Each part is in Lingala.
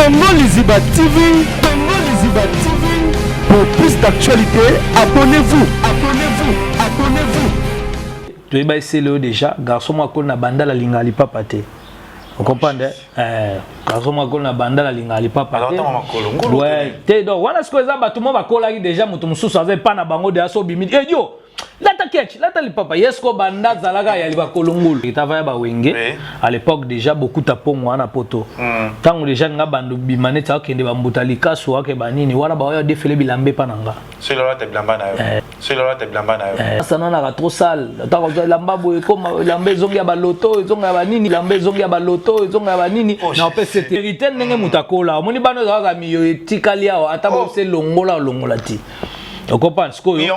Congo Liziba TV, Congo Liziba TV. Pour plus d'actualités, abonnez-vous, abonnez-vous, abonnez-vous. Toyeba esele oyo déjà garçon moko akoli na bandala alingaka lipapa te, ocomprendre? Garçon moko akoli na bandala alingaka lipapa te. Ouais, te. Donc wana sikoyo eza bato mo bakolaki déjà, moto mosusu aza epa na bango deja. So obimi edio, lata ketch, lata lipapa. Ye sikoyo banda azalaka ya bakolo ngulu etava ya bawenge. À l'époque déjà bokuta pongo wana poto, ntango déjà nga bando bima neti akende bambuta likasu, ake banini wana, baoya defele bilamba epa na nga. Asananaka trop sale. Ntango ozwa elamba boye, ekoma elamba ezongi ya baloto, ezonga ya banini, elamba ezongi ya baloto, ezonga ya banini. Na opesa te vérité ndenge moto akola. Omoni bana ezalaka miyo etikali awa, ata boyebisa elongola, olongola ti okomprendre. Sikoyo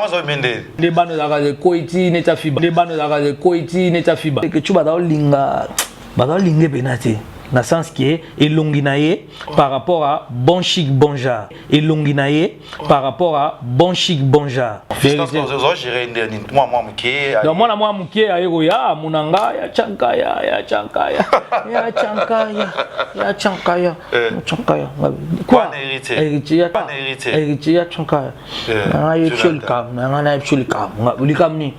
nde bana ezalaka ekoi ti neti afiba, nde bana ezalaka ekoi ti neti afiba kecu. Bazaolinga, bazaolinga epena te, na sens ke elongi na ye par rapport à bon chic bon genre, elongi na ye par rapport à bon chic bon genre. Donc mwana mwa moke aye koya amona nga ya Tyankaya, ya Tyankaya, ya Tyankaya, ya Tyankaya, ya Tyankaya. Quoi, héritier ya héritier ya Tyankaya? Nanga yebi so likambo nanga, nayebi so likambo, likambo nini?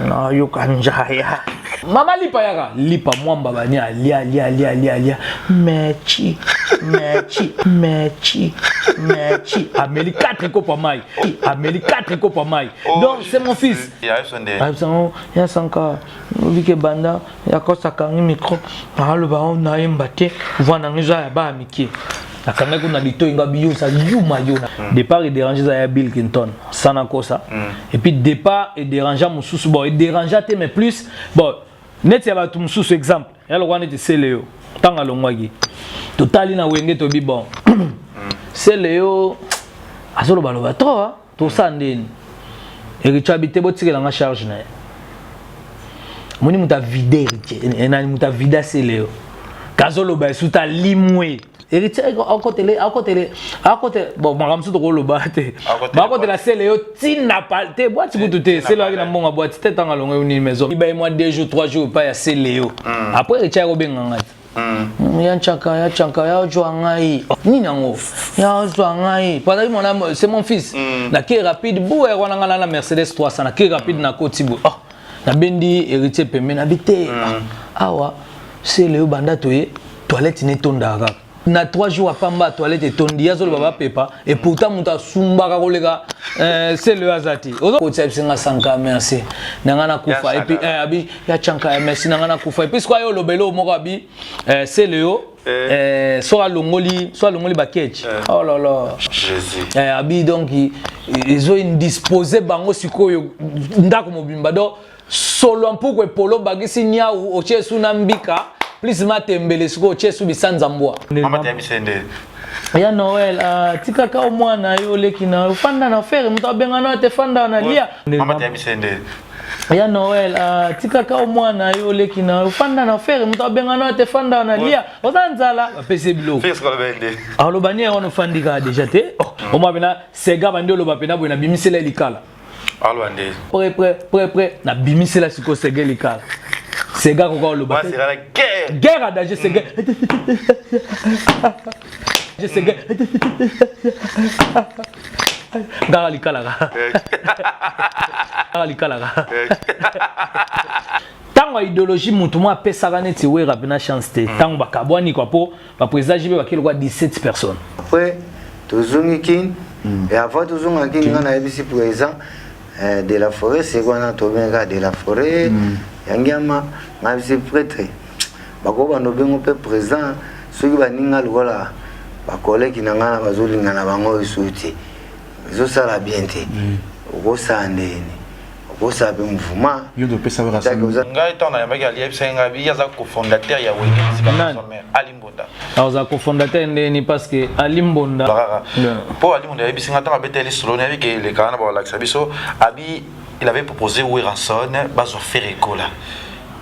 Nayoka njaya, mama lipa yaka lipa mwamba bani alia alia alia alia alia. Merci, merci, merci, merci. Ameli 4 kopo mai, ameli 4 kopo mai. Donc c'est mon fils. Ayebisango ya Sanka obike banda yakosa akangi micro, aloba o nayemba te, voix nanga eza ya baya mike. Nakangaki kuna litoi nga biyosa yuma yo. Départ edérange eza ya Bill Clinton sana kosa. Et puis départ edérangea mosusu, bon, edérangea te, mais plus bon neti ya bato mosusu. Exemple ya lokwa neti Sele yo, ntango alongwaki, totali na Wenge, tobi bon, Sele yo azolobaloba trop, tosala ndeni? Héritier abi te, botikelanga charge na ye. Moni moto avide Héritier nani, moto avide Asele yo, kazoloba esuta limwe. Héritier akotele, akotele, akotele. Bon, makambo mosusu tokoloba te. Bakotela Sele yo ntina te, bwati kutu te. Sele oyaki na mbongo bwati te. Ntango alongo nini maison ibaye mwa 2 jours, 3 jours epai ya Sele yo. Après Héritier akobenganga te, ya Nchaka, ya Nchaka, ya ozwa ngai nini yango, ya ozwa ngai po azalaki mwana, c'est mon fils. Nake rapide bu wana nga na Mercedes 300, nake rapide, nakoti boye, oh, nabendi Héritier pembeni, nabi te awa Sele yo banda toye, toilette netondaka kaka na 3 jours apamba, toilette etondi, ye azoloba bapepa. Et pourtant moto asumbaka koleka Sele oyo aza te. Ozokotia bisinga Sanka, merci na nga nakufa. Et puis abi ya Tyanka ya merci na nga nakufa. Et puis sikoyo aye olobela oyo moko abi Sele yo soki alongoli, so alongoli baketch, oh là là, abi donc ezo indispose bango sikoyo ndako mobimba. Donc solo mpuku epolo bakisi nyau otie su na mbika plus matembele, sikoyo otie su bisanza mbwa. Ya Noel, tikaka o mwana yo oleki na yo, fanda na frère, moto abengana te, fanda na lia. Ya Noel, tikaka o mwana yo oleki na yo, fanda na frère, moto abengana te, fanda na lia, oza nzala, bapesi ye biloko. Aloba ni wana ofandi kaka déjà te. Omwa pena sega bandi oloba pena boye, nabimisela likala près près près près, nabimisela sikoyo sega likala. Sega koka oloba guerre adage sega sega ngaka likalaka kaka likalaka. Ntango ya idéologie, motu mo apesaka neti Wera mpena chance te. Ntango bakabwani kwa mpo baprésident JB bakeli kwa 17 personnes. Après tozongi Kini. Et avant tozonga Kini, nga nayebisi président de la forêt, seko wana tobengaka de la forêt ya ngiama, nayebisi prêtre bakobanda obengo mpe président soki baninga lokola bakoleki na ngai na bazolinga na bango esu te, ezosala bien te. Okosala ndeni? Okosala mpe mouvement. Ngai ntango nayambaki, aliyebisaki ngai bi aza cofondateur ya Wenge Musica Mère, Ali Mbonda. Aza cofondateur ndeni? Parce que Ali Mbonda kaka mpo Ali Mbonda ayebisi ngai, ntango abeteli solo, nayebi ke elekaka na balakisa biso, abi il avait proposé Werrason bazwa Ferre Gola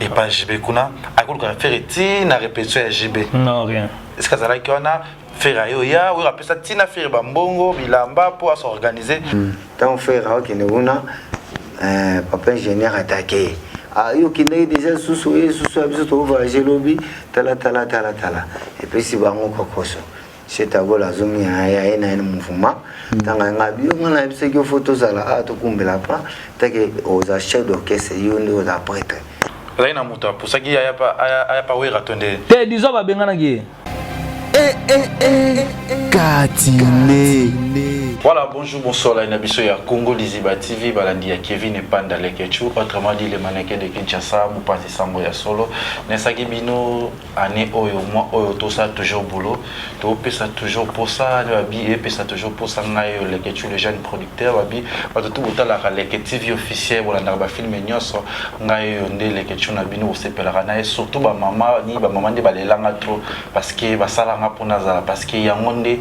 epa JB kuna, akoluka Ferre ti na répétition ya JB. Non, rien. Est ce que azalaki wana? Ferre ayo ya oyo apesa ntina Ferre bambongo, bilamba mpo asorganize. Ntango Ferre aokende kuna, papa ingénieur atake yo okendaki déjà susu ye susu ya biso, tovoyage lobi, tala tala tala tala, epesi bango kokoso. Shetagola azongi aye na ye na mouvement. Ntango ayenga biyo, nga nayebisaki yo, fo tozala awa, tokumbela pa take oza chef d'orchestre, yo nde oza prêtre. Azalaki na moto apusaki aya pa Wera to nde? Te, disons babenganaki ye. Eh, eh, eh, Katine. Voilà, bonjour, bonsoir, la biso ya Congo Liziba TV, balandi ya Kevin Epanda Lekechu, autrement dit le mannequin de Kinshasa, mopanzi sango ya solo. Nesaki bino année oyo, mois oyo, tout ça toujours boulot, tout pesa toujours pour ça, babi epesa toujours pour ça. Ngai oyo Lekechu, le jeune producteur, babi bato tout botalaka Leke TV officiel, bolandaka ba film nyonso, ngai oyo nde Lekechu na bino bosepelaka na ye, surtout ba mama ni ba mama nde balelanga trop parce que basalanga mpona azala, parce que yango nde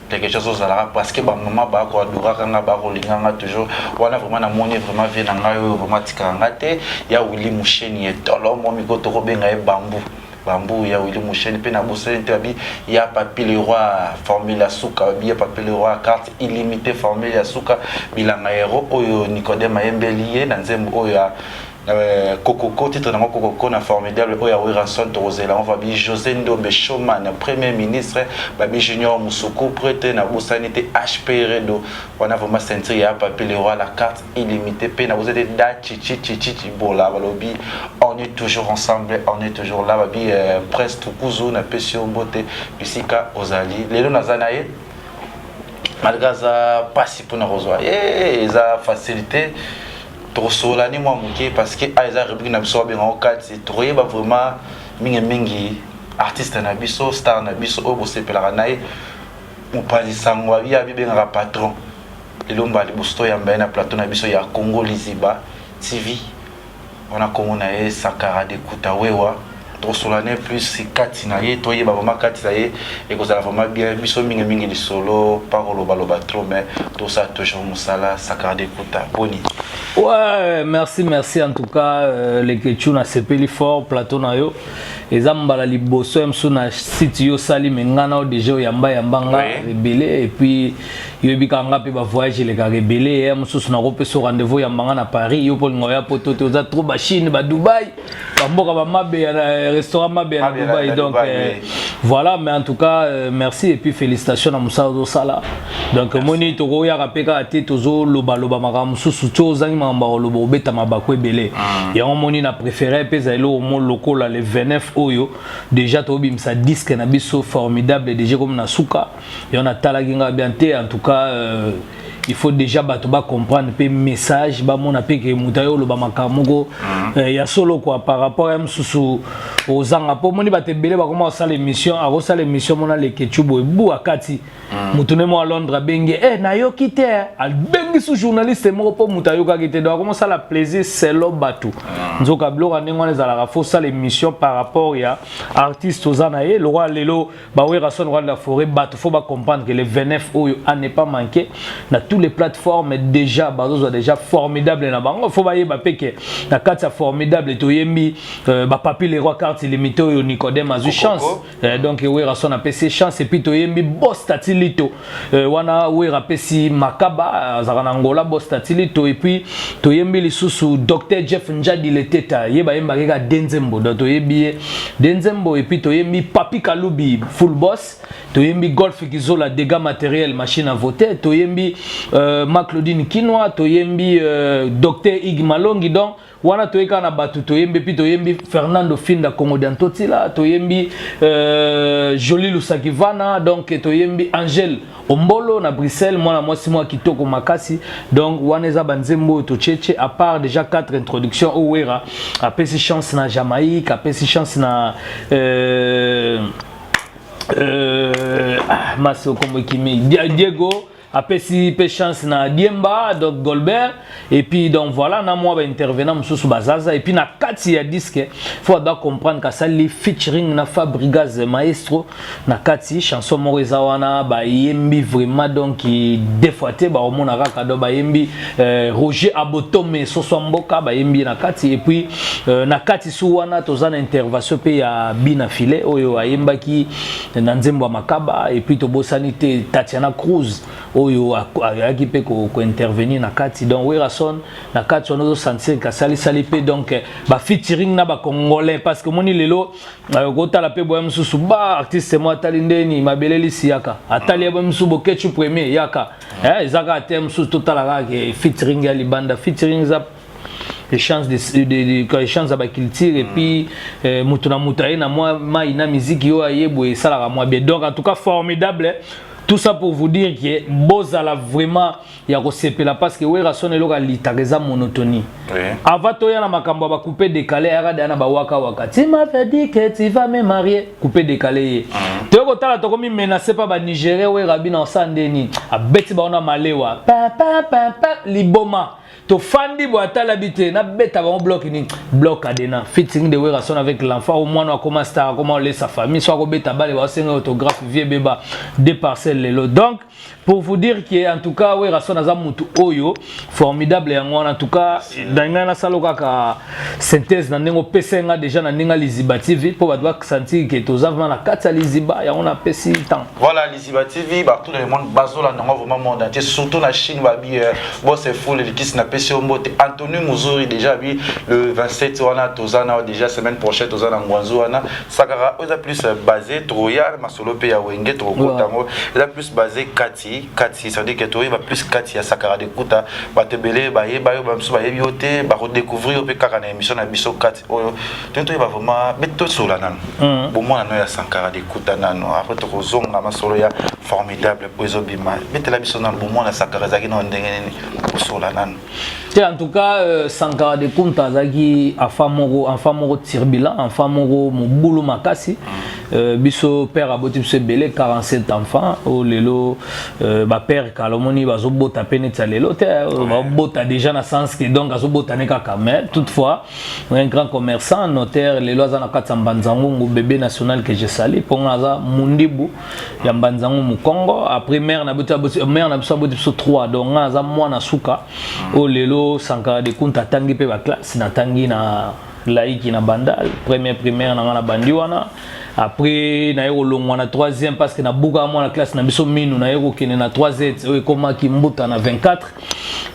quelque chose ozalaka, parce que bamama bakoadoraka nga, bakolinga nga toujours. Wana vraiment namoni vraiment vie na ngai oyo vraiment atikaka nga te, ya Willi Musheni etolo mo miko tokobenga ye bambu bambu ya Willi Musheni. Mpe nabosani te, babi ya Papi le Roi, formule ya suka, babi ya Papi le Roi, carte illimité, formule ya suka, bilanga hero oyo Nicodème ayembeli ye na nzembo oyo ya Kokoko, titre nango Kokoko, na formidable oyo ya Werrason. Tokozela yango. Babi José Ndombe Showman, premier ministre, babi Junior Musuku prêtre, nabosani te HP Redo. Wana vraiment ceinture ya Papi le Roi, la carte illimité. Mpe nabosani te da Chichi Chichi Chibola, balobi on est toujours ensemble, on est toujours là. Babi Prince Tukuzu, napesi yo mbote bisika ozali. Lelo naza na ye, malgré aza mpasi mpona kozwa ye, eza facilité, tokosola ni mwa moke parce que a eza rubrique na biso babengango kati. Tokoyeba vraiment mingimingi artiste na biso, star na biso oyo bosepelaka na ye, mopanzi sango abi abibengaka patron. Lelo mbala liboso toyamba ye na plateau na biso ya Congo Liziba TV. Wana kombo na ye Sankara Dekuta Wewa. Tokosola ne plus kati na ye, toyeba vraiment kati na ye, ekozala vraiment bien. Biso mingimingi lisolo pa kolobaloba trop, mais tosala toujours mosala. Sankara Dekuta, boni? Ouais, merci, merci en tout cas, Lekechu, na sepeli fort plateau na yo. Eza mbala liboso ya mosusu na site yo sali, me nga na yo déjà oyamba yamba nga ebele, et puis yoyebi kaka nga mpe bavoyage elekaka ebele. Ya mosusu nakopesa rendez-vous, yamba nga na Paris, yo mpo olinga oya poto te, oza trop bachine, badubai, bamboka bamabe na restaurant mabe na Dubai. Donc voilà, mais en tout cas merci et puis félicitations na mosala ozosala. Donc omoni, tokoyaka mpe kaka te, tozolobaloba makambo mosusu ti ozangi makambo ya koloba, obeta mabako ebele. Yango omoni na préféré mpe ezali eloko mo lokola le 29 oyo déjà tobimisa disque na biso formidable, déjà komi na suka. Yango natalaki nga bien te. En tout cas, il faut déjà bato bacomprendre mpe message, bamona mpe ke moto aye oloba makambo moko ya solo quoi, par rapport ya mosusu ozanga. Mpo omoni bato ebele bakoma kosala émission, akosala émission mona Leketu boye bu akati motu ne mo a Londres abengi e nayoki te, abengi su journaliste moko mpo moto ayokaki te. Donc akoma osala plaisir selo bato. Nzoka biloko ya ndenge wana ezalaka, fo osala émission par rapport ya artiste oza na ye. Lokwa lelo baWerrason, roi de la forêt, bato fo bacomprendre que le 29 oyo, à ne pas manquer, na tous les plateformes déjà bazozwa déjà formidable na bango. Fo bayeba mpe ke na kati ya formidable toyembi bapapi le Roi, carte illimité oyo Nicodème azwi chance, donc Werrason apesi chance. Et puis toyembi Boss Tati Lito, wana Wera apesi Makaba, azalaka na Angola, Boss Tati Lito. Et puis toyembi lisusu Dr Jeff Njadi Leteta, ye bayembaki kaka Denzembo, donc toyebi ye Denzembo. Et puis toyembi Papi Kalubi, full boss, toyembi Golf Kizola, dégâts matériel, machine à voter, toyembi Maclodine Kinwa, toyembi Dr Ig Malongi. Donc wana toyei kaka na bato toyembi. Puis toyembi Fernando Finda Congo Diantotila, toyembi Joli Lusakivana, donc toyembi Angèle Ombolo na Bruxelles, mwana mwasi mwa kitoko makasi. Donc wana eza banzembo oyo totietie, à part déjà quatre introductions oyo Wera apesi chance na Jamaïque, apesi chance na ah, masi okombo ekimi, Diego, apesi mpe chance na Diemba, donc Golbert. Et puis donc voilà, na mwa baintervenant mosusu bazaza. Et puis na kati ya disque, faut ada comprendre kasali featuring na Fabrigaz Maestro na kati chanson moko eza wana, bayembi vraiment, donc deux fois te baomona kaka. Donc bayembi Roger Abotome Soso Mboka, bayembi na kati. Et puis na kati su wana toza na intervention mpe ya Bina File oyo ayembaki na nzembo ya Makaba. Et puis tobosani te Tatiana Cruz. Oyo ayaki mpe kointervenir na kati. Donc Werrason na kati wana ozosentir kasalisali mpe, donc bafeaturing na bacongolais, parce que omoni lelo kotala mpe boya mosusu, ba artiste mo atali ndeni mabele lisi yaka, atali ya boya mosusu, Bokechu premier yaka. Eza kaka te mosusu, totala kaka ke featuring ya libanda. Featuring eza échange de échange ya baculture, et puis moto na moto aye na mwa mai na miziki oyo aye boye, esalaka mwa bien. Donc en tout cas formidable, tout ça pour vous dire que bozala vraiment ya kosepela, parce que Werrason eloko alitaka eza monotonie. Avant toya na makambo ya bacoupe décalé, ayaka deya na bawaka waka: "Tu m'avais dit que tu vas me marier." Coupe décalé ye. Toye kotala, tokomi menace mpa banigérien. Wera bina osala ndeni, abeti bango na malewa pa pa pa pa, liboma. Tofandi boye, atalabi te, nabeta bango bloc nini, bloc cadena, featuring de Werrason avec l'enfant au mwana akoma star, akoma olesa famille, so akobeta bale, baosenga autographe, vie beba deux parcelles lelo. Donc pour vous dire que en tout cas Werrason aza mutu oyo formidable. Yango wana, en tout cas na ngai nasala kaka synthèse na ndenge opesa nga déjà na ndenge ya Liziba TV, mpo bato basentir ke toza vraiment na kati ya Liziba. Yango napesi temps. Voilà, Liziba TV partout dans le monde, bazolanda yango vraiment monde entier, surtout na Chine. Babi bon, c'est fou, likisi napesi yo mbote. Antony Muzuri déjà abi le 27 wana toza na déjà semaine prochaine, toza na Ngwanzu wana. Sakara oyo eza plus basé, tokoya masolo mpe ya Wenge, tokokota yango. Eza plus basé kati kati, ça veut dire que toyeba plus kati ya Sakara de Kuta. Bato ebele bayeba yo, bamosusu bayebi yo te, bakodécouvrir yo mpe kaka na émission na biso kati oyo. Toyei toyeba vraiment be tosola nano bomwana no ya Sankara de Kuta nano, après tokozonga masolo ya formidable po ezobima. Betela biso nano bomwana Sankara ezalaki nano ndenge nini, kosola nano. Te, en tout cas Sankara de Kunta azalaki enfant moko turbulent, enfant moko mobulu makasi. Biso père aboti biso ebele, 47 enfants. Oyo lelo bapère kala, omoni bazobota mpe neti ya lelo te, bazobota déjà na sens que donc azobota ne kaka. Mais toutefois un grand commerçant, notaire, lelo aza na kati ya Mbanzangungu, bébé national que je sali, mpongo aza mundibu ya Mbanzangungu Mokongo. Après mère na biso, mère na biso aboti biso 3, donc nga aza mwana suka. Oyo lelo Sankara de Kunta atangi mpe baclasse, natangi na laiki na Bandal, première primaire na nga na bandi wana. Après naye kolongwa na troisième parce que nabukaka mwana classe na biso minu, naye kokende na 3 oyo ekomaki Mbuta na 24.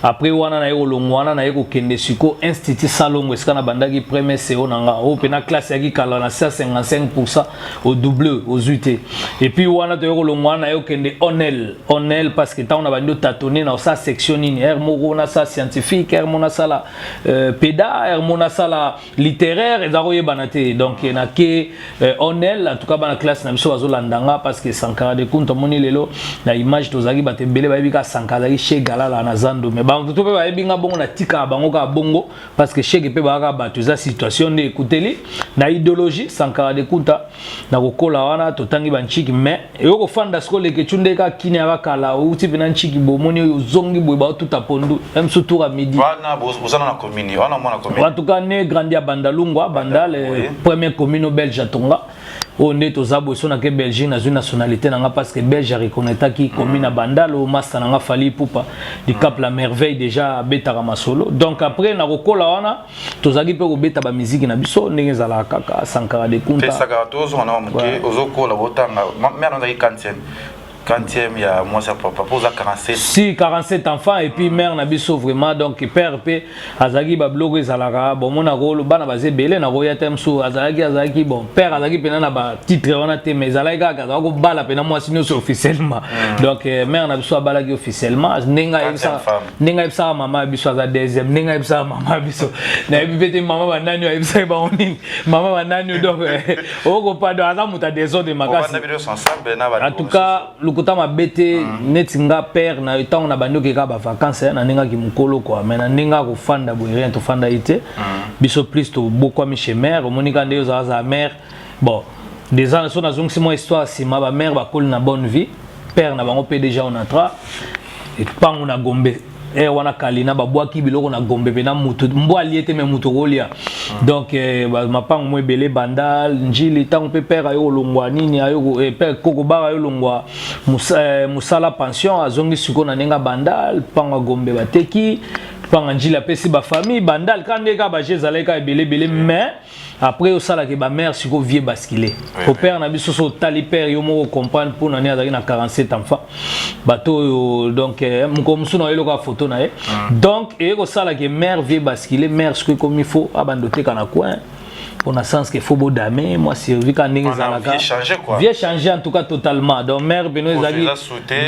Après wana naye kolongwa wana, naye kokende siko Institut Salongo, esika nabandaki premier CO na nga, oyo mpena classe yaki kala na 155 au double ozwi te. Et puis wana toye kolongwa wana, naye kokende Onel. Onel parce que ntango na bandi otâtonner na osala section nini, r moko nasala scientifique, r moko nasala péda, r moko nasala littéraire, eza koyebana te. Donc nake Onel. En tout cas bana classe na biso bazolanda nga, parce que Sankara de Kunta, omoni lelo na image tozalaki bato ebele bayebi kaka Sankara azalaki shege, alala na zando. Mais bato mpe bayebi nga bongo, natikaka bango kaka bongo, parce que shege mpe bakaka bato, eza situation nde ekuteli na idéologie. Sankara de Kunta na kokola wana, totangi banchiki, mais eyo kofanda sikoyo lekecu nde kaka kini yaka kala, outi mpe na nchiki, bomoni oyo ozongi boye, baotuta pondu même tour à midi. Wana bozana na commune wana, mwana commune? En tout cas né, grandi à Bandalungwa, Bandal, première commune au belge atonga. Oyo nde toza boye, so nake Belgique, nazwi nationalité na nga, parce que Belge areconnaîtraki commune ya Bandal, oyo master na nga Fally Ipupa Dicap la Merveille déjà abetaka masolo. Donc après na kokola wana, tozalaki mpe kobeta bamiziki na biso ndenge ezalaka kaka Sankara de Kunta. Sakara, tozonga na moke. Ozokola, botanga, mère nazalaki quantième, quantième ya mwasi ya papa, mpo oza 47. Si, 47 enfants. Et puis mère na biso vraiment, donc père mpe azalaki babiloko ezalaka bomona kolo bana baza ebele, nakoya te. Mosusu azalaki bon, père azalaki mpena na batitre wana te, mais ezalaki kaka azalaki kobala mpena mwasi nyonso officiellement. Donc mère na biso abalaki officiellement, ndenge ayebisaka mama ya biso aza deuxième, ndenge ayebisaka mama ya biso, nayebi mpe te mama banani ayebisaki bango nini, mama banani. Donc okopa, donc aza moto ya désordre makasi. En tout cas lokuta mabe te, neti nga père na ntango na bandi okeka bavacance na ndenge aki mokolo quoi, mais na ndenge akofanda boye, rien, tofanda ye te. Biso plus tobokwami chez mère. Omoni kaka nde ozalazala mère. Bon, déjà so nazongisi mwa histoire nsima, bamère bakoli na bonne vie, père na bango mpe déjà onatra epango na Gombe ere wana, kalina babwaki biloko na Gombe mpe na mutu mbwa alie te, me mutu okolia. Donc mapango mo ebele banda Njili. Ntango mpe père ayo kolongwa nini, ayo père koko bara ayo longwa mosala, pension, azongi sikoyo na ndenge abanda pango ya Gombe, bateki. Panga Njili apesi bafamille Bandal kaka nde kaka baje ezalaki kaka ebele ebele. Mais après osalaka bamare, sikoyo vie bascule po père na biso, so otali père, yo moko comprendre mpo na nini azalaki na 47 enfants. Bato oyo, donc mokolo mosusu na oyeloko ya photo na ye. Donc eye kosalaka mare, vie bascule. Mare sikoyo ekomi fo abanda oteka na coin, mpona sens que faut bodame mwa survie kaka ndenge ezalaka. Vie change en tout cas totalement. Donc mare peno ezalaki,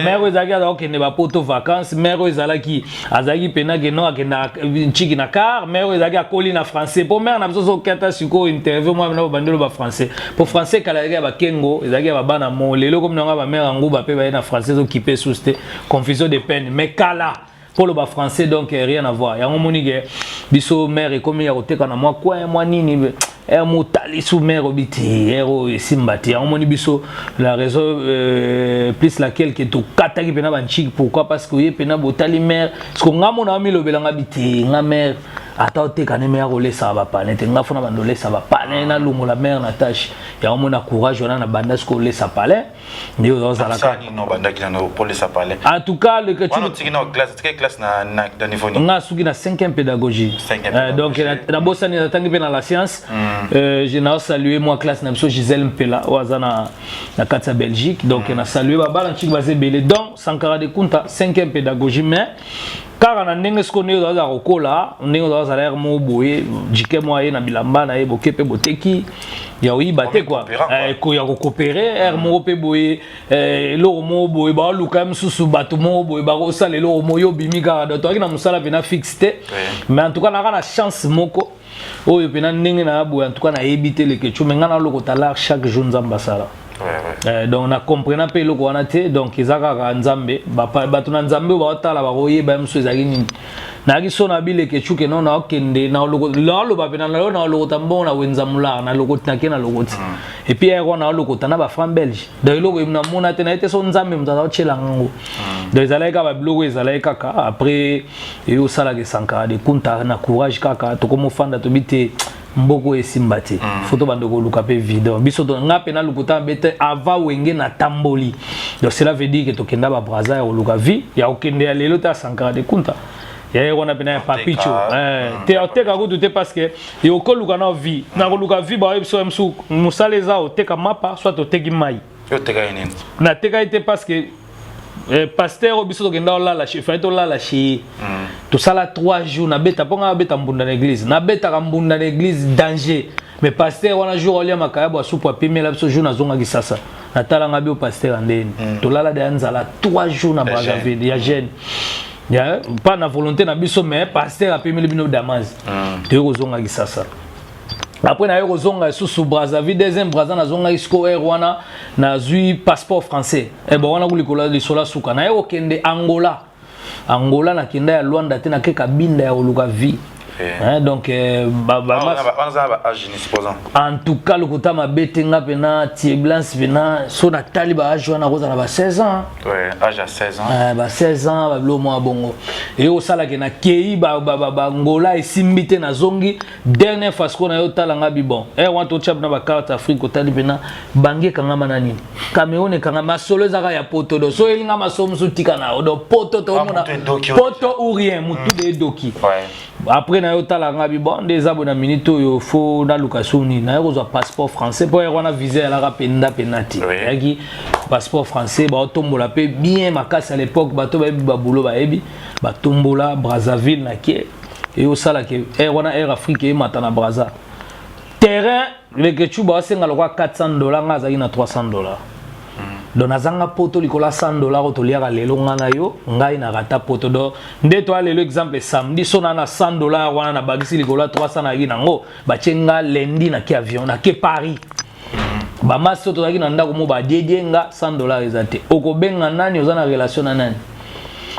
mare oyo ezalaki azala kokende bapoto vacances, mare oyo ezalaki azalaki mpena keno akenda ntiki na car, mare oyo ezalaki akoli na français, mpo mare na biso so okata sikoyo interview mwa na babandelo ba français, mpo français kala ezalaki ya bakengo, ezalaki ya babana mo. Lelo komi nango bamare yango bape baye na français, ezokipe susu te, confusion de peine. Mais kala mpo loba français, donc rien à voir. Yango moni ke biso mare ekomi ya koteka na mwa coin, mwa nini, ere motali su mare obi te, ere oyo esimba te. Yango moni biso la raison plus laquelle ke tokataki mpena banchiki. Pourquoi? Parce que oye mpena botali mare, parce que nga mona amilobelanga bi te, nga mare ata oteka ne mare olesaka bapane te, nga fona bando olesa bapane, nalongola mare na tâche. Yango mona courage wana na banda sikoyo olesa palin nde ozalaka. En tout cas le nga suki na 5e pédagogie, donc nabosani, natangi mpe na la science. Je na saluer moi classe na biso, Gisèle Mpela oyo aza na kati ya Belgique. Donc na saluer babala ntiki baza ebele. Donc Sankara de Kunta, 5e pédagogie. Mais kaka na ndenge sikoyo, ndenge ozala kokola, ndenge ozala salaire moko boye, jike moko aye na bilamba na ye, boke mpe boteki ya koyiba te kua, ya kokopere aire moko mpe boye, eloko moko boye baoluka mosusu, bato moko boye bakosala eloko moko, yo obimi kaka. Donc toyaki na mosala mpena fixe te, mais en tout cas naka na chance moko oyo mpena ndenge na boye. En tout cas nayebi te leke, mais ngai nalokota lar chaque jour, Nzambe asala. Donc na comprena mpe eloko wana te. Donc eza kaka Nzambe, bato na Nzambe oyo baotala bakoyeba ye mosusu ezalaki nini. Nayaki so na bileke cuke no, naokende naoloba mpe nalo naolokota mbongo na wenza molar, nalokoti, nake nalokoti, et puis ere wana naolokota na bafranc belge. Donc eloko namona te, naye te so Nzambe moto aza otyelanga ngo. Donc ezalaki kaka babiloko, ezalaki kaka après eyo osalaka Esankara de Kunta na courage kaka tokomofanda, tobi te mboko esimba te, fo tobanda koluka mpe vie. Donc biso nga mpe nalukuta mabe te, avant Wenge natamboli. Donc cela veut dire ke tokenda babraza ya koluka vie, ya kokende ya lelo te ya Sankara de Kunta, ya ye wana mpena ya Papicho te, oteka kutu te, parce que yokoluka na vie, na koluka vie baoyebi so mosu mosala eza oteka mapa soit oteki mai. Nateka ye te parce que pasteur oyo biso tokenda olala, fai tolala chez ye, tosala 3 jours. Nabeta mpo nga nabeta mbunda na église, nabetaka mbunda na église danger. Mais pasteur wana, jour olia makayabo ya supu, apimela biso. Jour nazongaki sasa, natalanga bio pasteur andeni, tolala deya nzala 3 jours na Brazzaville ya jeune ya pas na volonté na biso, mais pasteur apimeli bino damase. Toyei kozongaki sasa, après naye kozonga lisusu Brazzaville, deuxième Braza nazongaki siko aire wana nazwi passeport français. E bon, wana kulikolo lisolo ya suka, naye kokende Angola. Angola nakenda ya Lwanda te, nake Kabinda ya koluka vie. Hein, donc en tout cas lokuta mabe te, nga mpena tieblance mpena so natali baage wana kozala ba 16 ans. Ouais, âge à 16 ans. Ba 16 ans, babilo mwa bongo. Eye kosalaka nakei bangola, esimbi te, nazongi dernière fois. Sikoyo na yo otala nga bi bon ere wana totya na bacarte Afrique, otali mpena bangi ekangama na nini, Cameroun ekangama, masolo ezaka ya poto. Do so oyelinga masolo mosusu tika na yo. Do poto toomona poto ou rien, motu de edoki. Après na yo otala nga bi bon nde eza boye na minute oyo fo naluka so nini, naye kozwa passeport français, mpo ere wana visa ezalaka mpenza mpenza te. Eyaki passeport français, baotombola mpe bien makasi à l'époque, bato bayebi babulo, bayebi batombola Brazzaville. Nake eye osalaka aire wana Air Afrique eyemata na Braza, terrain lekecu baosenga lokwa 400 dollar, nga azalaki na 300 dollar. Donc nazanga poto likolo ya 100 dollar oyo toliaka lelo nga na yo, ngai na rata poto. Donc nde toya lelo, exemple samedi, so na 100 dollar wana nabakisi likolo ya 300 nayaki nango, batie nga lundi nake avion, nake Paris. Bamasi oyo tozalaki na ndako mo badiedie nga 100 dollar eza te, okobenga nani? Oza na relation na nani?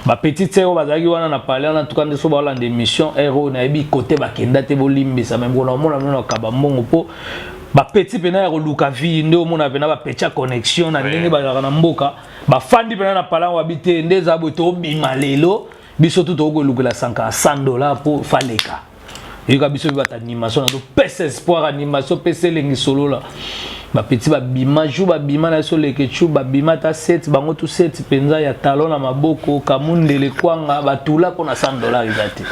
Bapetite sœur oyo bazalaki wana na palais wana tuka nde so baolanda émission aire oyo, nayebi kote bakenda te, bolimbisa. Me mokolo omona bino nakaba mbongo mpo bapeti mpena ya koluka vie nde omona mpena bapeti ya connexion na ndenge bazalaka na mboka, bafandi mpena na palais wabi te nde eza boye, tobima lelo biso tu tokokolukela Sanka 100 dollar mpo faleka. Yoka biso mpe bato animation, nazopesa espoir, animation pesa elengi solola. Bapeti babima jour babima na biso Lekechu, babima ata 7, bango tu 7 mpenza ya talon na maboko, kamundele kwanga batula mpo na 100 $ eza te.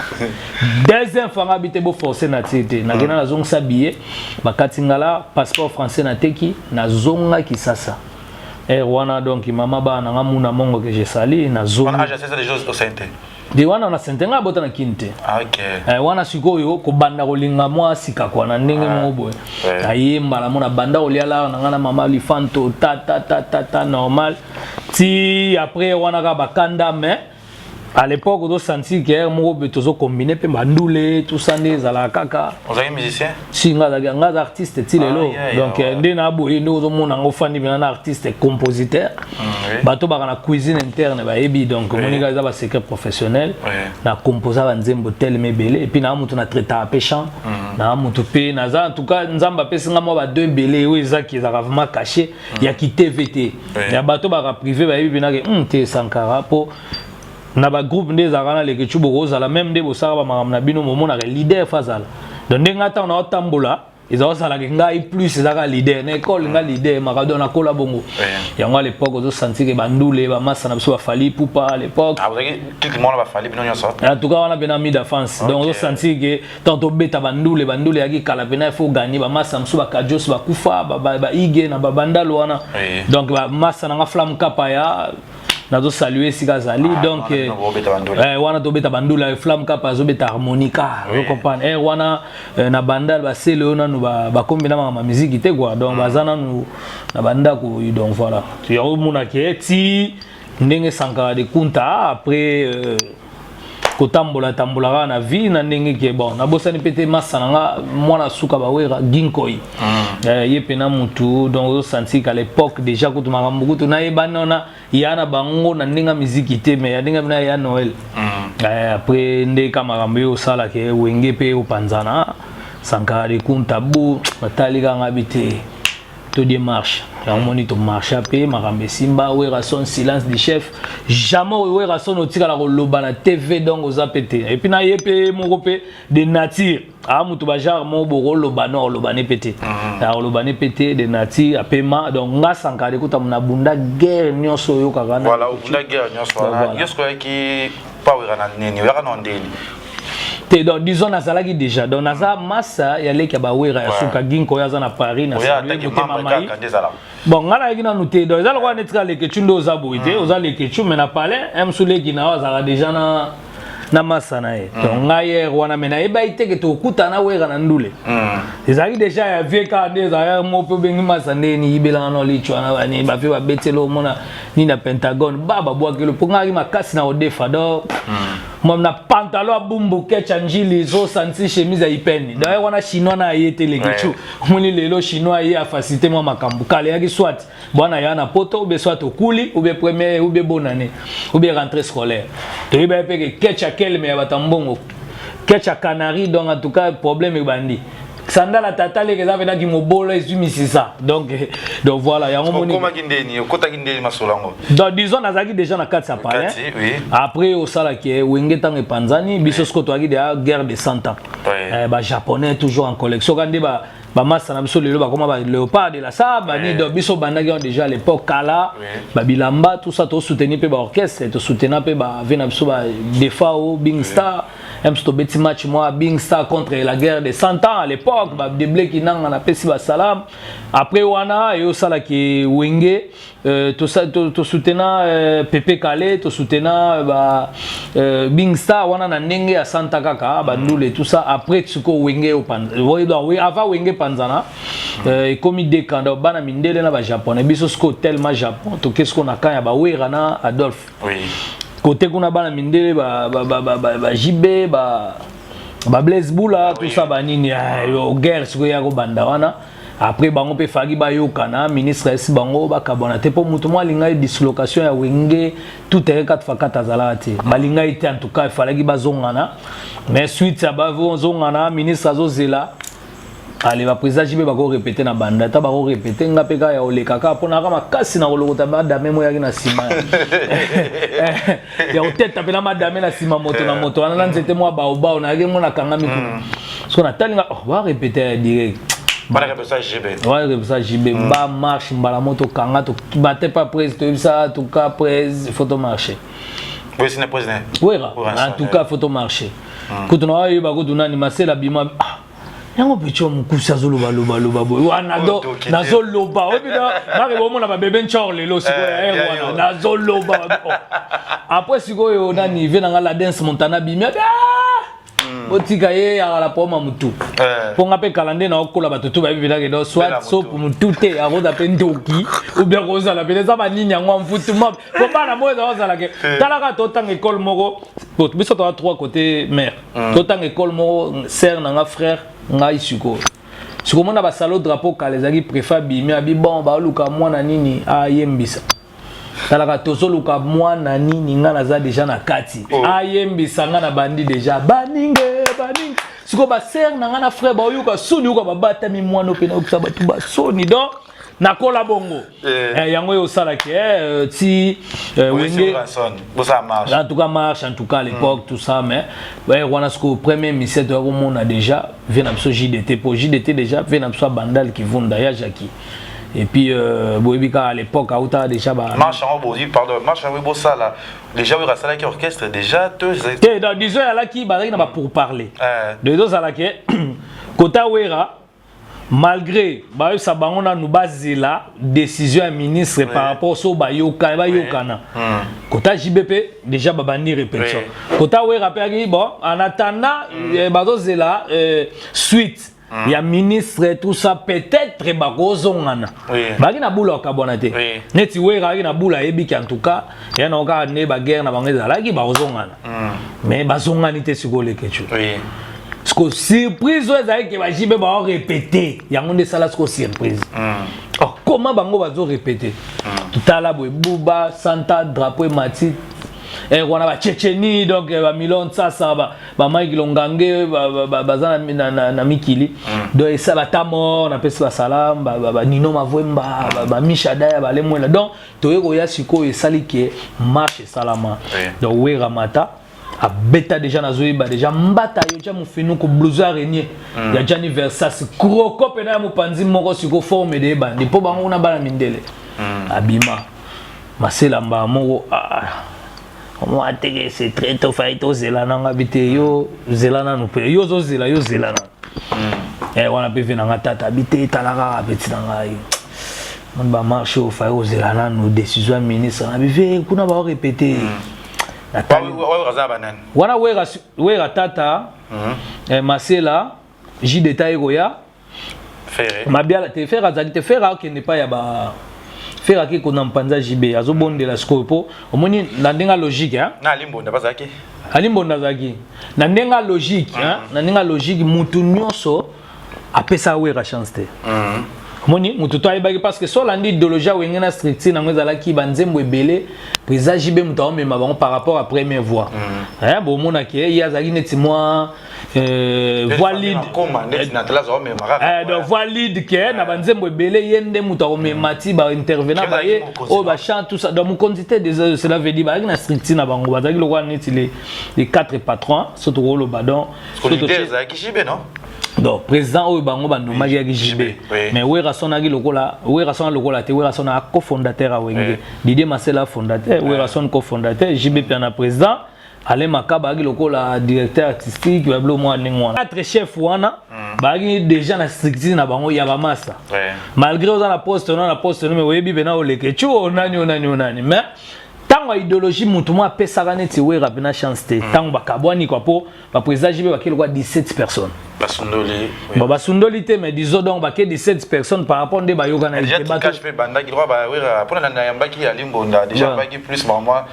Deuxième fois nga bi te, boforce na tie te. Nakenda, nazongisa billet, bakati ngala passeport français, nateki, nazonga Kisasa ere wana. Donc mama bana nanga muna mongo que je sali, nazongi. De wana na sente nga abota na Kini te. Wana sikoyo kobanda kolinga mwa sika kwa na ndenge moko boye, aye mbala mo na banda kolia lara na nga na mama lifanto ta ta ta ta ta normal ti après wana kaka bakanda. Mais à l'époque ozosentir ke moko boye tozocombine mpe bandule, tout ça nde ezalaka kaka. Ozalaki musicien? Si, nga azalaki, nga aza artiste ti lelo. Donc nde na boye nde ozomona yango, ofandi mpena na artiste compositeur. Bato baka na cuisine interne bayebi. Donc omoni kaka eza basecret professionnel. Na composa banzembo telema ebele, et puis naa motu na traitaka mpe chant, naa motu mpe naza. En tout cas Nzambe apesi nga mwa bado ebele oyo ezaki, ezalaka vraiment caché ya kitv te, ya bato baka privé bayebi mpenake te. Sankara mpo na bagroupe nde ezalaka na Lekecu, bokozala même nde bosalaka bamakambo na bino, momonaka leader fa azala. Donc ndenge ntango na otambola, eza osalaka ngai plus ezaka leader na école, nga leader makado nakola bongo. Yango à l'époque ozosentir ke bandule bamasa na biso bafali pupa à l'époque. En tout cas wana mpena mi d'avance. Donc ozosentir ke tant tobeta bandule, bandule eyaki kala mpena, il faut gagner. Bamasa mosusu bakadios bakufa, baige na babandalo wana. Donc bamasa nanga Flamme Kapaya, nazosalue esika azali. Donc wana tobeta bandula, Flamme Kapa azobeta harmonica, ozocomprendre ere wana na bandal basele oyo nanu bakombi na makambo ya miziki te quoi. Donc baza nanu na bandako. Donc voilà, yango omonaki ti ndenge Sankara de Kunta après kotambola tambola kaka na vie na ndenge ke bon, nabosani mpe te masa na nga mwana suka bawera Ginkoi. Ye mpena mutu. Donc ozosentir qu'à l'époque déjà kutu makambo kutu nayebani wana ya na bango na ndenge ya miziki te, mais ya ndenge mpena ya Noël. Après nde ka makambo ye osalaka Wenge mpe opanzana, Sankara de Kunta bu batali kanga bi te, to démarche yango moni tomarcha mpe makambo esimba. Werason, silence du chef, jamais Werason otikala koloba na TV. Donc oza mpe te, et puis na ye mpe moko mpe de nature aa moto bagenre moko bokoloba no oloba ne mpe te, oloba ne mpe te de nature apema. Donc nga Sankara ekuta na bunda guerre nyonso oyokaka. Voilà, obunda guerre nyonso wana nyonso oyaki pa Wera na nini, oyaka na ndeni? Te, donc disons nazalaki déjà, donc naza masa ya leki ya bawera ya suka Ginko oyo aza na Paris na motema mai. Bon, ngai nayaki nanu te. Donc eza lokola neti kaka Lekecu nde oza boye te, oza Lekecu mais na palais mosu leki na yo azalaka déjà na masa na ye. Donc ngai ere wana me nayebaki te ke tokutana na Wera na ndule. Ezalaki déjà ya vie kaka nde ezalaki mo mpe obengi masa ndeni yibelanga na licho wana bani bavie babeteli omona nini na Pentagone ba babwakeli mpo ngaki makasi na kodefa. Donc na pantalon ya bumbu kecha njili ezosanti chemise ya ipeni. D'ailleurs wana chinois na aye te Lekecu, omoni lelo chinois aye afacilité mwa makambo. Kala eyaki soit bwana ya na poto, ube soit okuli, ube premier, ube bonne année, ube rentrée scolaire. Toyebaki mpe ke kecha kelme ya bato ya mbongo, kecha canari. Donc en tout cas problème ebandi sandala tata leke eza mpenaki mobolo ezwi misisa. Donc voilà, yango moni. Okomaki ndeni, okotaki ndeni masolo yango? Donc disons nazalaki déjà na kati ya palais. Après osalaki Wenge ntango epanzani, biso siko toyaki deya guerre de 100 ans. Bajaponais toujours en collection ka nde bamasa na biso lelo bakoma ba léopard de la sable bani. Donc biso bandaki yango déjà à l'époque kala, babilamba tout ça, tosoutenir mpe baorchestre, tosoutenir mpe bave na biso badefao Bing Star mso tobeti match mwa Bing Star contre la guerre de 100 ans à l'époque, badebleki nanga napesi basalam. Après wana eyosalaki Wenge, tosutena Pepe Kale, tosutena ba Bing Star wana na ndenge ya santa kaka bandule, tout ça. Après sikoyo Wenge avant Wenge panzana, ekomi dekanda bana mindele na bajaponais. Biso sikoyo tellement Japon, toke sikoyo na camp ya bawera na Adolphe. Kote kuna bana mindele ba JB, ba Blaise Bula, tout ça banini, guerre sikoyo ya kobanda wana. Après bango mpe faki bayokana, ministre esi bango bakabwana te mpo moto moko alingai dislocation ya Wenge tout ere 4 fois 4 azalaka te, balingai te. En tout cas efalaki bazongana, mais suite ya bazongana, ministre azozela ale baprésident JB bakorépéter na banda ata bakorépéter nga mpe kaka ya koleka kaka mpo naka makasi na kolokota madame mo oyaki na nsima ya koteta mpe na madame na nsima moto na moto wana na nzete mwa baobao nayaki mo nakangami kuna. So natali nga, oh, barépéter ya direct. Wana repesa JB, ba marche mbala mo tokanga, tobate pa prese, toyebisa en tout cas prese, faut tomarcher. Wera, en tout cas faut tomarcher. Kutu na oyeba kutu nani Masela bima, ah, yango pecho mokusi azolobaloba boye wana do nazoloba oyebi nake bomona babebe ncor lelo sikoyo ya ere wana nazoloba. Après sikoyo nani vie nanga la Dance Montana bimi abi botika ye akala poma mutu mpo nga mpe kala nde naokola bato tu bayebi mpenake do soit sopo mutu te akoza mpe ndoki ou bien kozala pene eza banini yango mfutuma mpo bana moyo eza kozalake. Talaka totanga ekole moko, biso toza trois côté mère, totanga ekole moko, sœur na nga, frère ngai. Sikoyo sikomona basalo drapeau kala ezalaki préfet abimi abi bon baoluka mwana nini ayembisa. Talaka tozoluka mwana nini, nga naza déjà na kati ayembisa nga na bandi déjà baninge baninge. Sikoyo basœur na nga na frère baoyoka soni, yoka babatami mwana mpe nayokisa bato basoni. Donc nakola bongo. Yango oyo osalaki ti Wenge en tout cas marche, en tout cas à l'époque, tout ça. Mais ouais, wana sikoyo premier mission toya komona déjà vie na biso JDT, po JDT déjà vie na biso abandal Kivunda ya Jackie et puis boyebi kaka à l'époque autaka déjà ba Marche yango boyi, pardon, marche yango bosala déjà oyo asalaki orchestre déjà to? Te, donc disons alaki bazalaki na ba pourparler. Donc ezozalaki kota Wera, malgré bayebisa bango nanu bazela décision ya ministre par rapport so bayokana bayokana. Kota JB mpe déjà babandi répétition. Kota Wera mpe aki bon, en attendant bazozela suite ya ministre, tout ça, peut-être bakozongana. Bazalaki na bula okabwana te. Neti Wera azalaki na bula ayebiki en tout cas ya na kaka nde baguerre na bango ezalaki bakozongana, mais bazongani te. Sikoyo lekecu siko surprise oyo ezalaki ke baJB baorépéter, yango nde esala siko surprise. Oh, comment bango bazorépéter? Totala boye buba santa drapeau emati wana bachecheni, donc bamilon nsasa, bamike Longange baza na mikili. Donc esa batamor napesi basalam, banino Mavwemba, bamishadaya, balemwela. Donc toye koya sikoyo esali ke marche esalama. Donc Wera mata abeta déjà, nazoyeba déjà mbata yo tia mofinuku blouson araignée ya Gianni Versace, croco mpena ya mopanzi moko. Siko forme de ebandi mpo bango kuna bana mindele abima Masela mbaa moko mwa teke c'est très tôt, fai tozela nanga bi te yo zela nanu mpe yo ozozela yo zela nanu. Wana mpe ve nanga tata abi te etala kaka peti na ngai moni bamarche oyo fai kozela nanu décision ya ministre na bive kuna baorépéter. Wana Wera, Wera tata, Masela, JDT ekoya Mabiala te. Ferre azali te, Ferre akende pa ya ba Ferre ake kona mpanza JB azobondela sikoyo mpo omoni na ndenge logique. Na Alimbonda bazalaki. Alimbonda azalaki na ndenge logique, na ndenge logique mutu nyonso apesa Wera chance te. Omoni motu to ayebaki parce que so olandi idéologie ya Wenge na structure nango ezalaki banzembo ebele, président JB moto aomema bango par rapport à première voix. Bomonaki ye azalaki neti mwa voix lead, donc voix lead ke na banzembo ebele ye nde moto akomema ti baintervenant baye oyo bachant, tout ça. Donc mokonzi te, cela veut dire bazalaki na structure na bango, bazalaki lokola neti les quatre patrons so tokoloba. Donc donc président oyo bango banomaki yaki JB, mais Werason aki lokola Werason lokola te. Werason a cofondateur ya Wenge, Didier Masela fondateur, Werason cofondateur, JB mpe na président, Alain Makaba ayaki lokola directeur artistique, babilo mwa ndenge wana. Quatre chef wana bayaki déjà na structure na bango ya bamasa. Malgré oza na poste no na poste no, mais oyebi mpena oleke ti onani onani onani. Mais ntango ya idéologie motu mo apesaka neti Wera mpena chance te. Ntango bakabwani kwa mpo baprésident JB bake lokwa 17 personnes. Basundoli. Bon, basundoli te, mais disons donc bake 17 personnes par rapport nde bayokana. Déjà trucage mpe bandaki droit bawera mpona na yambaki ya Limbonda déjà yambaki plus bamwa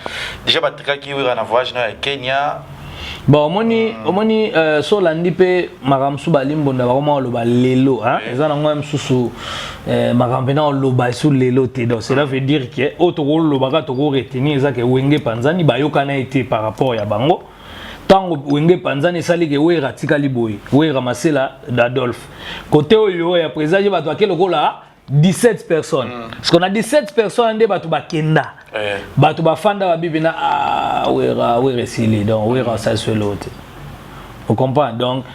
déjà batrikaki Wera na voyage no ya Kenya. Bon, omoni so olandi mpe makambo mosusu balimbonda bakoma koloba lelo, eza nango ya mosusu makambo mpena oloba esu lelo te. Donc cela veut dire ke oyo tokolobaka tokoretenir eza ke Wenge panzani bayokana ye te par rapport ya bango. Ntango Wenge panzani esali ke Wera atikali boye, Wera, Masela, Adolphe côté oyo ya président ye bato ake lokola 17 personnes. Parce qu'on a 17 personnes nde bato bakenda. Bato bafanda babibi na ah, Wera, Wera esili. Donc Wera asali so eloko te, ocomprendre? Donc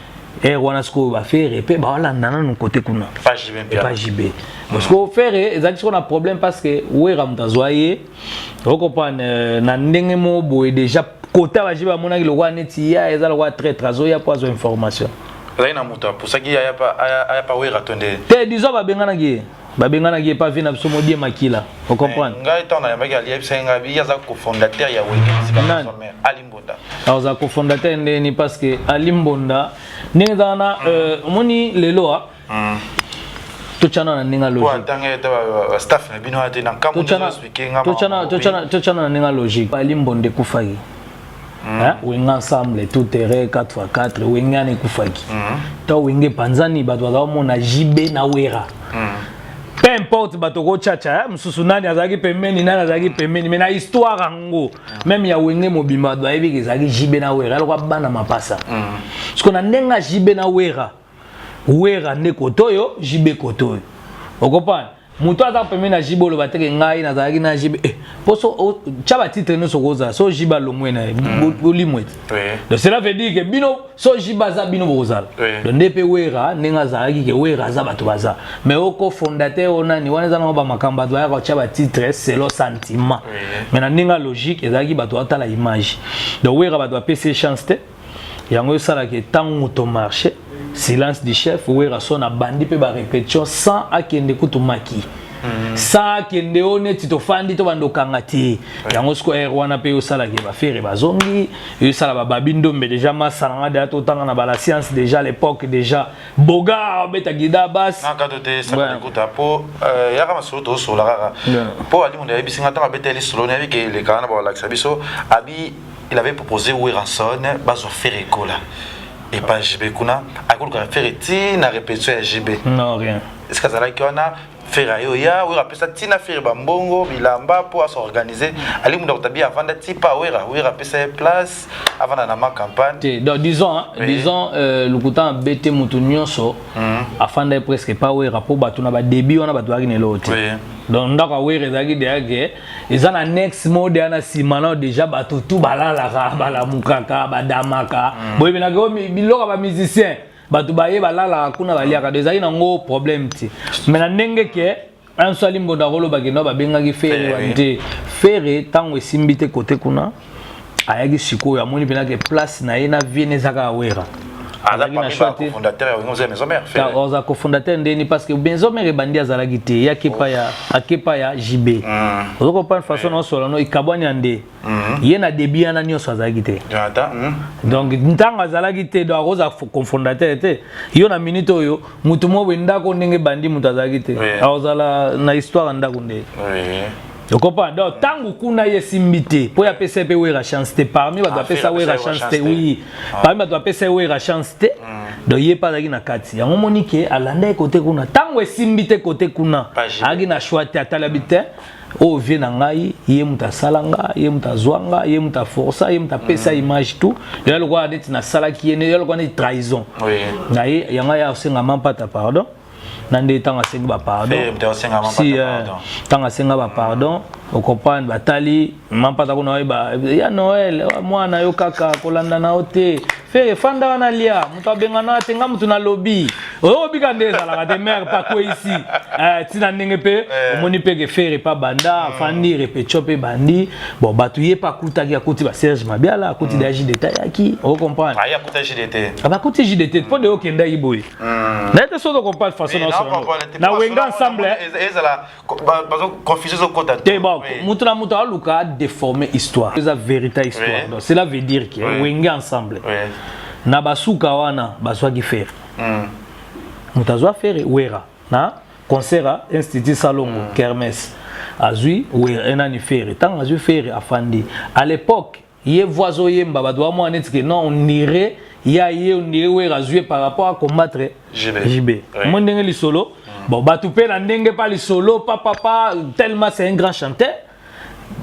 Ere wana sikoyo baFerre mpe baolanda nanu kote kuna epa JB, parce que Ferre ezalaki sikoyo na problème, parce que Wera moto azwa ye, okocomprendre na ndenge moko boye. Déjà kota baJB bamonaki lokola neti ya eza lokola traître, azoya mpo azwa information. Ezalaki na moto apusaki aya pa Wera to nde? Te, disons babenganaki ye pa vie na biso Modie Makila, ocomprendre. Ngai ntango nayambaki, aliyebisaki ngai bi ye aza cofondateur ya Wenge, Ali Mbonda. Aza cofondateur ndeni? Parce que Ali Mbonda, ndenge eza wana, omoni lelo a totyana na ndenge logique, staff na bino te na nkambo. Totyana na ndenge logique. Ali Mbonda ekufaki, Wenge Ensemble tout terrain 4x4, Wenge wana ekufaki. To Wenge epanzani, bato baza komona JB na Wera, peu importe bato kochacha mosusu, nani azalaki pembeni, nani azalaki pembeni, mais na histoire yango même ya Wenge mobimba, bato bayebi ke ezalaki JB na Wera alokwa bana mapasa. Parce que na ndenge ya JB na Wera, Wera nde kote oyo, JB kote oyo, okocomprendre. Moto aza pembeni na JB, oloba teke ngai nazalaki na JB, mpo so tya batitre nyonso kozala so JB alongwe na ye, bolimwe te. Donc cela veut dire que bino so JB aza, bino bokozala. Donc nde mpe Wera ndenge azalaki ke Wera aza, bato baza, mais okofondateur o nani wana, eza nango bamakambo bato bayaka kotya batitre selon sentiment. Mais na ndenge ya logique, ezalaki bato batala image. Donc Wera, bato bapesi ye chance te. Yango esalaka ntango to marché silence du chef Wera so na bandi mpe barépétition sans akende kutu maki, sans akende o neti tofandi to bando okanga te. Yango siko ere wana mpe osalaki baFerre bazongi, esala bababi ndombe déjà masalanga deya totanga na bala science déjà à l'époque, déjà boga obeta guitare basse. Nakato te sakuta po yaka masolo tozosola kaka mpo Ali Mondo ayebisi nga ntango abeteli solo, nayebi ke elekaka na balakisa biso abi il avait proposé Werrason bazwa Ferre Gola epa JB kuna, akoluka Ferre ti na répétition ya JB. Non, rien. Est ce que azalaki wana? Ferre ayo ya Wera apesa ntina Ferre bambongo, bilamba mpo asorganize. Ali Mondo akotabi avanda ti pa Wera, Wera apesa ye place avanda na ma campagne. Te, donc disons hein, oui. Disons lokuta abete motu nyonso afanda ye presque pa Wera, mpo bato na badébut wana bato bazalaki na eloko te. Donc ndako ya Wera ezalaki deya ke eza na next mo deya na nsima nao déjà bato tu balalaka, balamukaka, badamaka, boyebenaka oyo biloko ya bamusicien, bato baye balalaka kuna, baliaka. Do ezalaki nango problème te. Mais na ndenge ke anso Ali Mbonda akolobaki no babengaki Ferre wani te. Ferre ntango esimbi te kote kuna, ayaki sikoyo amoni mpena ke place na ye na vie ne eza kaka Wera. Aza parmi bacofondateur ya Wenge Maison Mère. Oza cofondateur ndeni? Parce que Maison Mère ebandi, azalaki te. Ye akepa ya JB, ozo comprendre façon na osola no ekabwani ya nde ye na début wana nyonso azalaki te. Donc ntango azalaki te, donc akoza cofondateur te. Yo na minute oyo, motu moko boye, ndako ndenge ebandi, moto azalaki te, akozala na histoire ya ndako nde, ocomprendre. Donc ntango kuna ye esimbi te, mpo ye apesa mpe Wera chance te. Parmi bato bapesa Wera chance te, oui, parmi bato bapesa Wera chance te, donc ye mpe azalaki na kati. Yango moni ke alanda ye kote kuna. Ntango esimbi te kote kuna, azalaki na choix te. Atalabi te oyo vie na ngai, ye moto asala nga, ye moto azwa nga, ye moto aforsa, ye moto apesa image tout ya lokola neti nasalaki ye, ya lokola neti trahison na ye. Yango aya osenga Mampata pardon na nde ntango asengi bapardon, si ntango asenga bapardon, ocomprendre, batali Mampata kuna, oyeba ya Noel mwana yo kaka kolanda na yo te. Ferre fanda wana, lia moto abengana te, nga moto nalobi oyo obika nde ezalaka te. Mare pakweyisi ntina ndenge mpe omoni mpe ke Ferre pa banda afandi répétition mpe bandi. Bon, bato ye mpe akutaki, akuti baSerge Mabiala, akuti deya JDT ayaki, ocomprendre, bakuti JDT mpo de okendaki boye naye te. Soki ocomprendre façon na Wenge Ensemble te, bon, moto na moto aluka déformer histoire, eza vérité histoire. Donc cela veut dire que Wenge Ensemble na basuka wana bazwaki Ferre, moto azwa Ferre Wera na concert ya Institut Salongo, kermesse, azwi Wera enani Ferre. Ntango azwi Ferre, afandi à l'époque, ye voix azoyemba, bato bamwana neti ke non, on dirait ya ye, on dirait Wera azwi par rapport à combattre JB. Mo ndenge lisolo, bon, bato mpe na ndenge pa lisolo papa, tellement c'est un grand chanteur,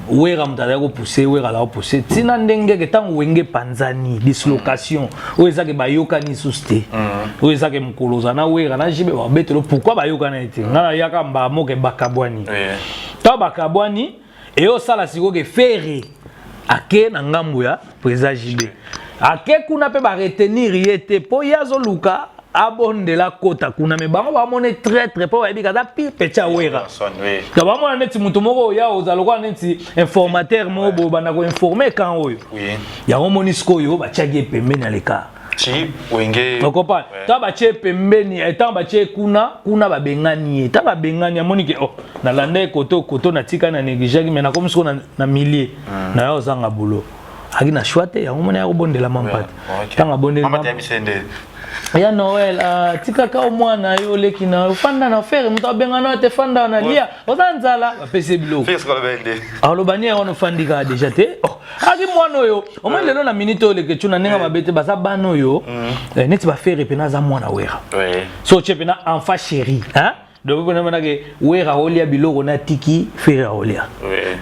Wera moto azali kopousse, Wera azali kopousse ntina ndenge ke ntango Wenge epanzani, dislocation oyo ezake bayokani lisusu te, oyo ezake mokolo oza na Wera na JB babetelo pourquoi bayokani ye te. Ngai nayaka mbala moko bakabwani. Ntango bakabwani, eyosala sikoyo ke Ferre ake na ngambo ya président JB. Ake kuna mpe baretenir ye te mpo ye azoluka abondela kota kuna, me bango bamona traître mpo bayebi kaza pire petit ya Wera. Donc bamona neti moto moko oya ozala lokola neti informateur moko boye, banda koinforme kan oyo. Yango omoni sikoyo batiaki ye pembeni ya leka. Okopa ntango batie pembeni, ntango batie kuna kuna, babengani ye. Ntango babengani, amoni ke oh, nalanda ye koto koto, natika na négligeaki, mais nakomi sikoyo na milieu na yo, ozanga boulot, aki na choix te. Yango moni ya kobondela Mampata. Ntango abondeli ya Noel, uh, tikaka omwana yo, oleki na yo, fanda na Ferre, moto abengana te, fanda na lia, oza nzala, bapesi ye biloko. Aloba ni yango wana, ofandi kaka deja te. Oh, aki mwana oyo omoni lelo na minute oyo, leke na ndenge mabe te, baza bana oyo eh, neti baFerre mpena aza mwana Wera. So otie mpena enfant chéri, hein? Donc mpona monake Wera aolia biloko na tiki, Ferre aolia.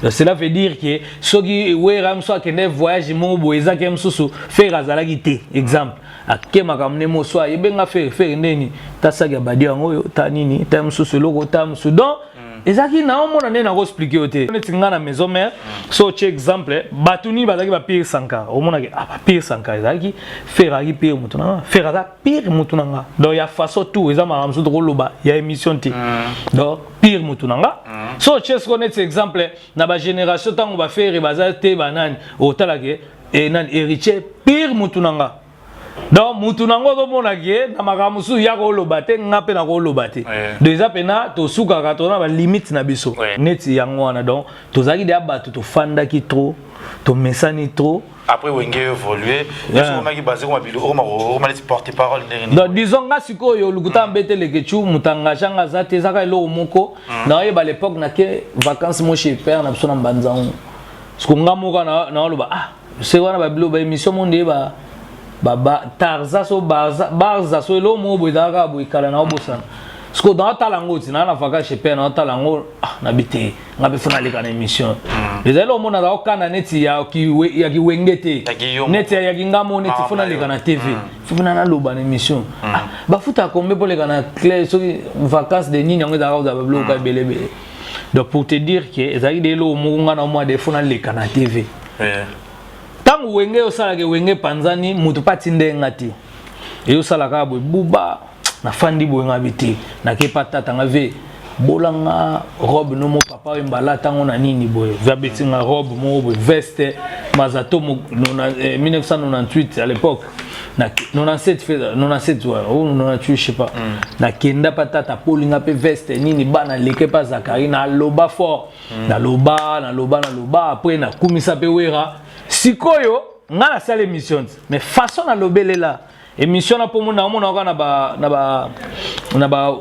Donc cela veut dire que soki Wera mosusu akende voyage moko boye, ezaki mosusu Ferre azalaki te, exemple ake makambo nde moso ayebenga Ferre, Ferre ndeni tasaki ya badi yango oyo ta nini ta mosusu eloko ta mosusu. Donc ezalaki naomona nde nakoexpliquer yo te. Neti nga na maison mère, so otie exemple bato nini bazalaki bapire Sankara, omonaki ah, bapire Sankara ezalaki Ferre, azalaki pire moto na nga, Ferre aza pire moto na nga. Donc ya façon tout eza makambo mosusu tokoloba ya émission te. Donc pire moto na nga, so otie siko neti exemple na bagénération ntango baFerre baza te, banani otalake e nani, Héritier pire motu na nga. Donc mutu nango ozomonaki ye na makambo mosusu ya koloba te, nga mpe nakoloba te. Donc eza mpena tosukaka, toza na balimite na biso neti yango wana. Donc tozalaki deya bato tofandaki trop, tomesani trop. Après Wenge évolué, omaki basé okoma neti porte parole ndenge? Donc disons nga sikoyo lukuta mbete lekechu, moto engage nga aza te. Ezaka eloko moko naoyeba, l'époque nake vacance mo chez père na biso na Mbanzango. Siko nga moko naoloba ah, se wana babilo baémission mo nde ba ba Tarza so Barza, Barza so eloko moko boye ezalaka kaka boye kala, naobosana. Siko naotala yango ti naa na vacance chez père, naotala yango, ah, nabi te, nga mpe fo naleka na émission. Ezali eloko moko naza kokanda neti ya kiwenge te, neti ya kingamo, neti fo naleka na TV, fo mpena naloba na émission. Ah, bafutaka kombe mpo leka na clair soki vacance de nini yango ezalaka kozala babiloko ebele ebele. Donc pour te dire que ezalaki de eloko moko nga na mwa de fo naleka na TV. Ntango Wenge osalaka, Wenge epanzani, moto mpe atinde nga te, eyosala kaka boye buba, nafandi boye, nga bi te, nakepa tata nga ve bolanga robe no mo papa oyo mbala ntango na nini boye, ve abeti nga robe moko boye, veste Mazato 1998 à l'époque, na 97 fait 97, ouais, ou 98, je sais pas. Nakenda pa tata polinga mpe veste nini bana leke pa Zakari, naloba fort, naloba, naloba, naloba. Après nakumisa mpe Wera. Sikoyo nga nasala émission te, mais façon nalobelela émission na mpo mona omona kaka na ba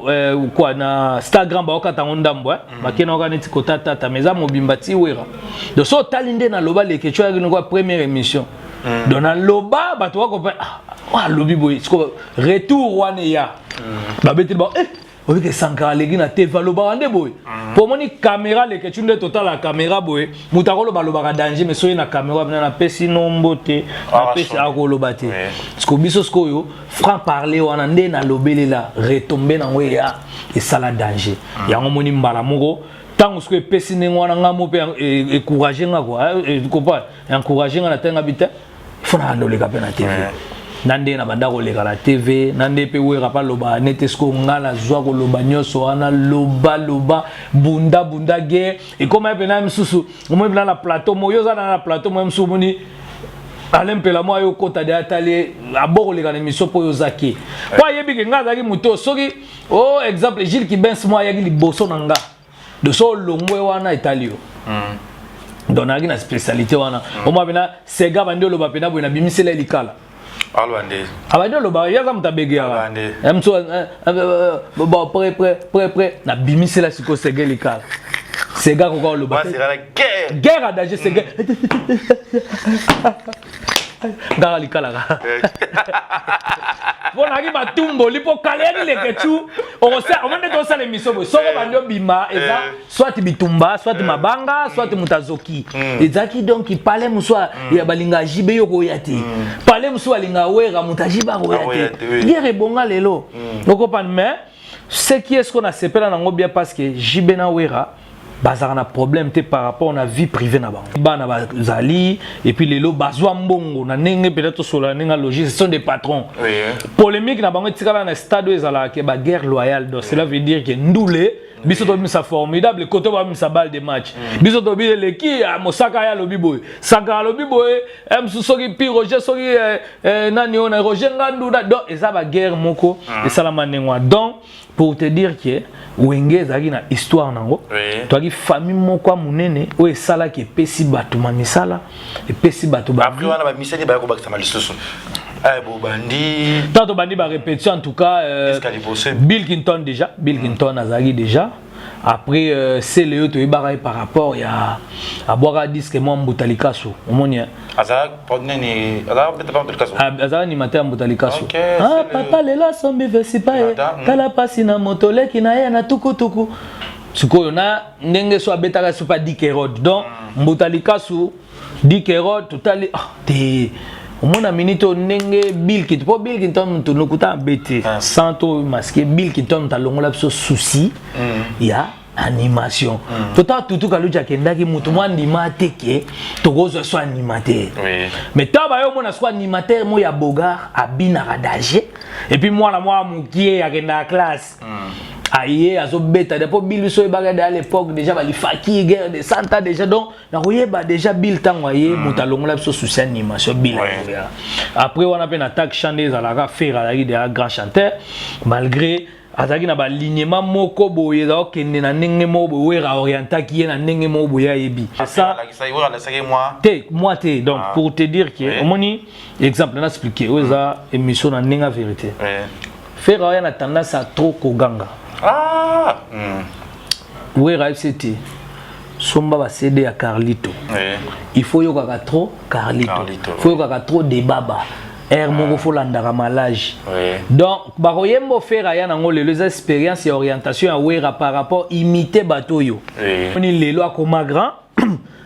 quoi, na Instagram baokata yango ndambo, eh? Bakende kaka neti kota tata, mais eza mobimba ti Wera. Donc so otali nde naloba leke tio yaki nokwa première émission. Donc naloba, bato bakopa ah, alobi boye. Siko retour wana eya, babeteli ba eh, oyeke Sankara aleki na TV, alobaka nde boye mpo omoni caméra leke nde totala caméra boye, moto akoloba alobaka danger, mais soki na caméra bina napesi nombo te, napesi akoloba te. Parce biso sikoyo franc parler wana nde nalobelela, retombe nango eya esala danger. Yango omoni mbala moko ntango sikoyo epesi ndenge wana, nga mo mpe encourage nga kua kopa encourage nga na ntenga bi te, ifo na oleka mpe na TV na nde na banda koleka na TV na nde mpe Wera mpe aloba nete sikoyo nga nazwa koloba nyonso wana, loba loba, bunda bunda, guerre ekóma ye mpena misusu. Omoni mpena na plateau mo yo oza na plateau mo mosusu, omoni Alain Mpela mo ayo okota de atali abokoleka na émission mpo oyo ozaki mpo ayebi ke nga azalaki moto. Soki o exemple Gilles Kibens mo ayaki liboso na nga de so olongwe wana etali yo. Donc nayaki na spécialité wana. Omwa mpena sega bandi oloba mpena boye, nabimisela likala. Abandi oloba, ye aza moto abegeyaka mosu bon près près près près, nabimisela sikoyo sege likala, sega koka oloba guerre ya danger, sega ngaka likalaka mpo nayaki batumboli mpo kala yaki lekecu. Omoi nde tosala émission boye, soko bandi obima eza soit bitumba, soit mabanga, soit moto azoki. Ezalaki donc pale mosu ya balinga ajibe yo koya te, pale mosu balinga Wera, moto ajibe akoya te. Guerre ebonga lelo okopane, mais ce qui est ce qu'on asepela nango bien, parce que JB na Wera Bazalaka na problème te par rapport na vie privée na bango. Bana bazali, et puis lelo bazwa mbongo na ndenge peut-être tosolola ndenge ya logique, ce sont des patrons. Polémique na bango etikala na stade oyo ezalaka ke baguerre loyale. Donc cela veut dire que ndule biso tobimisa formidable koto, babimisa balle de match. Biso tobi eleki mosaka ye alobi boye, saka alobi boye, mosusu soki pi Roger, soki nani oyo na Roger Ngandu na. Donc eza baguerre moko esalama ndenge wana. Donc pour te dire que Wenge ezalaki na histoire nango. Toyaki famille moko ya monene oyo esalaki, epesi bato ma misala, epesi bato ba Après wana, bamisani baya kobakisama lisusu. Bobandi Tant tobandi barépétition, en tout cas Jusqu'à liboso. Bill Clinton déjà, Bill Clinton azalaki déjà. Après sele oyo toyebaka ye par rapport ya abwaka disque mwa Mbuta Likaso, omoni. Azala nini? Azala beta pa Likaso? Azala animateur ya Mbuta Likaso. Ah, c'est papa lelo asombi Vespa ye. Ata, Tala mpasi na moto, leki na ye na tukutuku. Sikoyo na ndenge so abetaka so pa Dikerod, donc Mbuta Likasu, Dikerod, totali, ah, te omona minute oyo ndenge Bill Clinton, mpo Bill Clinton moto lokuta abete sans to masque. Bill Clinton moto alongola biso souci ya animation. Tota tutu Kaluji akendaki, moto mwa ndima te ke tokozwa so animateur. Mais ntango bayo omona siko animateur mo ya bogar abinaka danger, et puis mwana mwa mokie akendaka classe, aye azobeta de mpo Bill biso oyebaka de à l'époque déjà balifaki guerre de santa déjà. Donc nakoyeba déjà Bill ntango aye, moto alongola biso souci animation, Bill. Akoya après wana mpe na tak chant nde ezalaka. Ferre azalaki déjà grand chanteur, malgré azalaki na balignement moko boye eza kokende na ndenge moko boye. Wera orientaki ye na ndenge moko boye, ayebi ça. Alakisaki mwa Te, moi te. Donc pour te dire que omoni exemple na expliqué oyo eza émission na ndenge ya vérité. Ferre oya na tendance ya trop koganga. Wera fct somba ba CD ya Carlito. Il faut yokaka trop Carlito. Carlito. Faut yokaka trop Debaba air moko, faut landaka malage. Donc bakoyemba Ferre aya nango lelo eza expérience ya orientation ya Wera par rapport imiter bato oyo. Oni lelo akoma grand,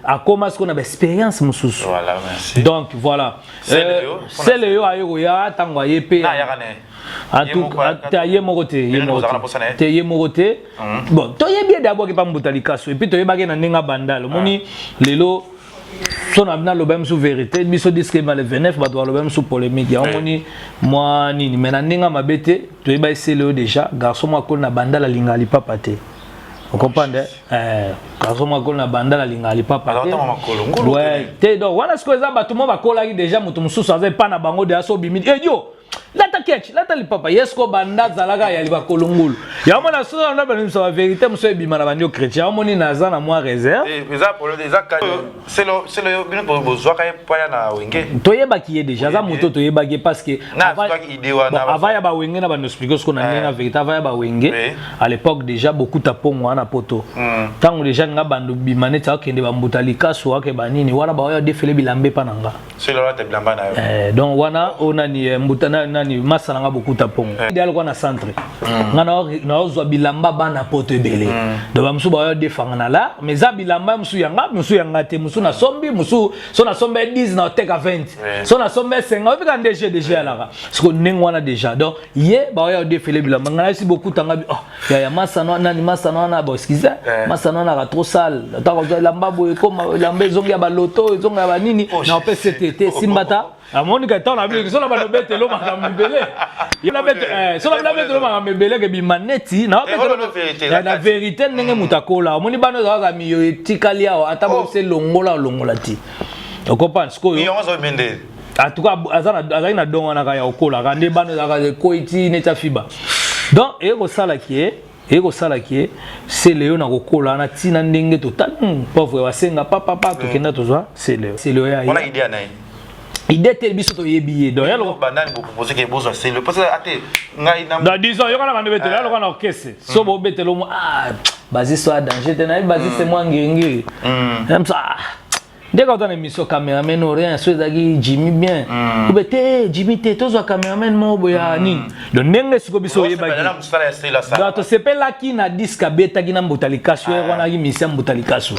akoma sikoyo na baexpérience mosusu. Voilà, merci. Donc voilà. Sele yo, Sele yo aye koya, ntango aye mpe Na ayaka ne En Ye tout moko cas, te, ye moko te, ye Bino moko bozalaka na posa na ye? te, ye moko te. Bon, toyebi ye d'abord epa Mbuta Likaso, et puis toyebaki na ndenge abandala. Omoni lelo so na naloba mosu vérité, biso disque ema le 29, bato baloba mosu polémique yango. Moni mwa nini, mais na ndenge mabe te. Toyeba esele oyo déjà garçon moko akoli na bandala, alingaka lipapa te, ocomprendre? Garçon moko akoli na bandala, alingaka lipapa Azalaka te. ntango makolo, ngulu. Ouais, te. Donc wana sikoyo eza bato mo bakolaki déjà, moto mosusu aza epa na bango deja, so obimi eyo lata ketch, lata lipapa. Ye sikoyo banda azalaka ya bakolo ngulu yango mona so na bandimisa bavérité mosusu ebima na bandi chrétien. Yango moni naza na mwa réserve. Eza problème, eza selo selo yo bino bozwaka ye po ya na Wenge. Toyebaki ye déjà, aza moto toyebaki ye parce que Na azwaki idée wana. Bon, avant ya bawenge na bando expliquer sikoyo na ndenge ya vérité, avant ya bawenge, à l'époque déjà bokuta pongo wana poto, ntango déjà nga bando bima neti akende bambuta Likaso, ake banini wana, baoya defele bilamba epa na nga. Selo olata bilamba na yo. Donc wana oyo nani, mbuta nani, masa na nga bokuta pongo idéal kwa na centre nga naozwa bilamba bana poto ebele. Donc bamosusu baoya defanga na la, mais eza bilamba mosusu yanga, mosusu yanga te, mosusu nasombi, mosusu so nasombi 10 na oteka 20, so nasombi 50 oyebika nde g dg alaka siko ndenge wana déjà. Donc ye baoya odefele bilamba, nga nayesi bokutanga bi, oh, yaya masano nani, masano wana, bo excuse, masano wana aka trop sale, ataka kozwa elamba boye, ekoma elamba ezongi ya baloto, ezongi ya banini. Oh, na opesi te te, simba ta amonika ntango na biloko so na bando betelo makambo ebele. So na betelo makambo ebele ke bima neti na Eh, wana vérité, na vérité ndenge moto akola. Omoni bano ezalaka miyo etikali awa, ata boyebisa elongola, olongola ti okomprendre sikoyo. Yango aza mende. En tout cas azalaki na don wana kaka ya kokolaka nde bano ezalaka ekoi ti neti afiba. Donc eye kosalaki ye, eye kosalaki ye sele oyo na kokola wana ntina ndenge totali pauvre basenga papapa, tokenda tozwa sele, sele oyo wana aye idée ya na ye. Idée te, biso toyebi ye. Donc ya loko Bandani bopropose ke bozwa selo parce que ate ngai na Dans 10 ans yokana bando betela ya lokola na orchestre so bobetela mo, ah, bazi so ya danger te, nayebi bazi se mwa ngiringiri mso, ah, ndenge ota na émission caméraman o rien, so ezalaki Jimmy bien obe te, Jimmy te, tozwa caméraman moko boye ya nini. Donc ndenge siko biso oyebaki na mosala ya selo asala. Donc tosepelaki na disque abetaki na Mbuta Likasu ere wana, aki misi ya Mbuta Likasu.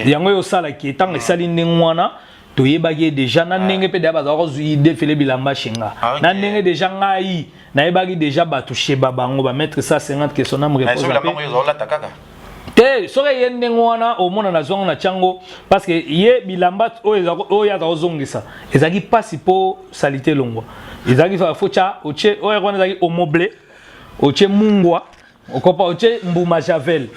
Yango oyo osalaki ntango esali ndenge wana, toyebaki ye déjà na ndenge mpe deya bazalaka kozwa idée fele bilamba shenga. Na ndenge déjà ngai nayebaki déjà bato sheba bango bamaître 150 que son âme Mais repose so en bilamba paix. yango ozolata kaka. Te, soki ye ndenge wana omona na zwango na tiango, parce que ye bilamba oyo oyo aza kozongisa ezalaki mpasi mpo saleté elongwa. Ezalaki faut tya otie oyo wana ezalaki Omo bleu, otie mungwa, okopa otie mbuma javel,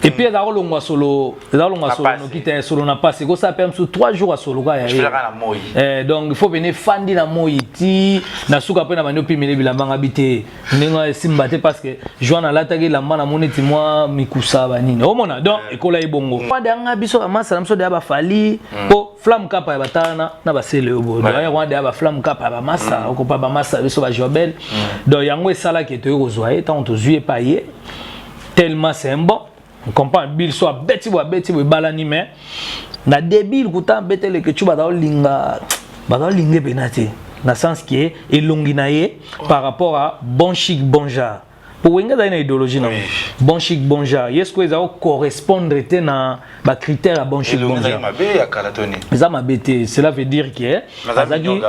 et puis ezala kolongwa solo, eza kolongwa solo noki te, solo na pasi. Ekosala mpe mosusu 3 jours asolo kaka ya ye. Donc il faut pene fandi na moi ti na suka mpe na bandi opimela bilamba. Nga bi te, ndenge esimba te, parce que joan alataki elamba na moni neti mwa mikusa banini omona. Donc ekola ye bongo wana, biso bamasa na biso deya bafali mpo flamme kapa ya batala na basele oyo boye. Donc wana deya baflamme kapa ya bamasa, okopa bamasa biso bajobel. Donc yango esalaki toyei kozwa ye. Ntango tozwi ye pa ye, tellement c'est un bon, on comprend bill so abeti boye, abeti boye, ebalani. Mais na début kuta abeteleke tu, bazaolinga bazaolinga epena te, na sens ke elongi na ye par rapport à bon chic bon genre, po Wenge azali na idéologie nango, bon chic bon genre. Ye sikoyo eza kocorrespondre te na bacritère ya bon chic bon genre. Eza mabe te, cela veut dire que azalaki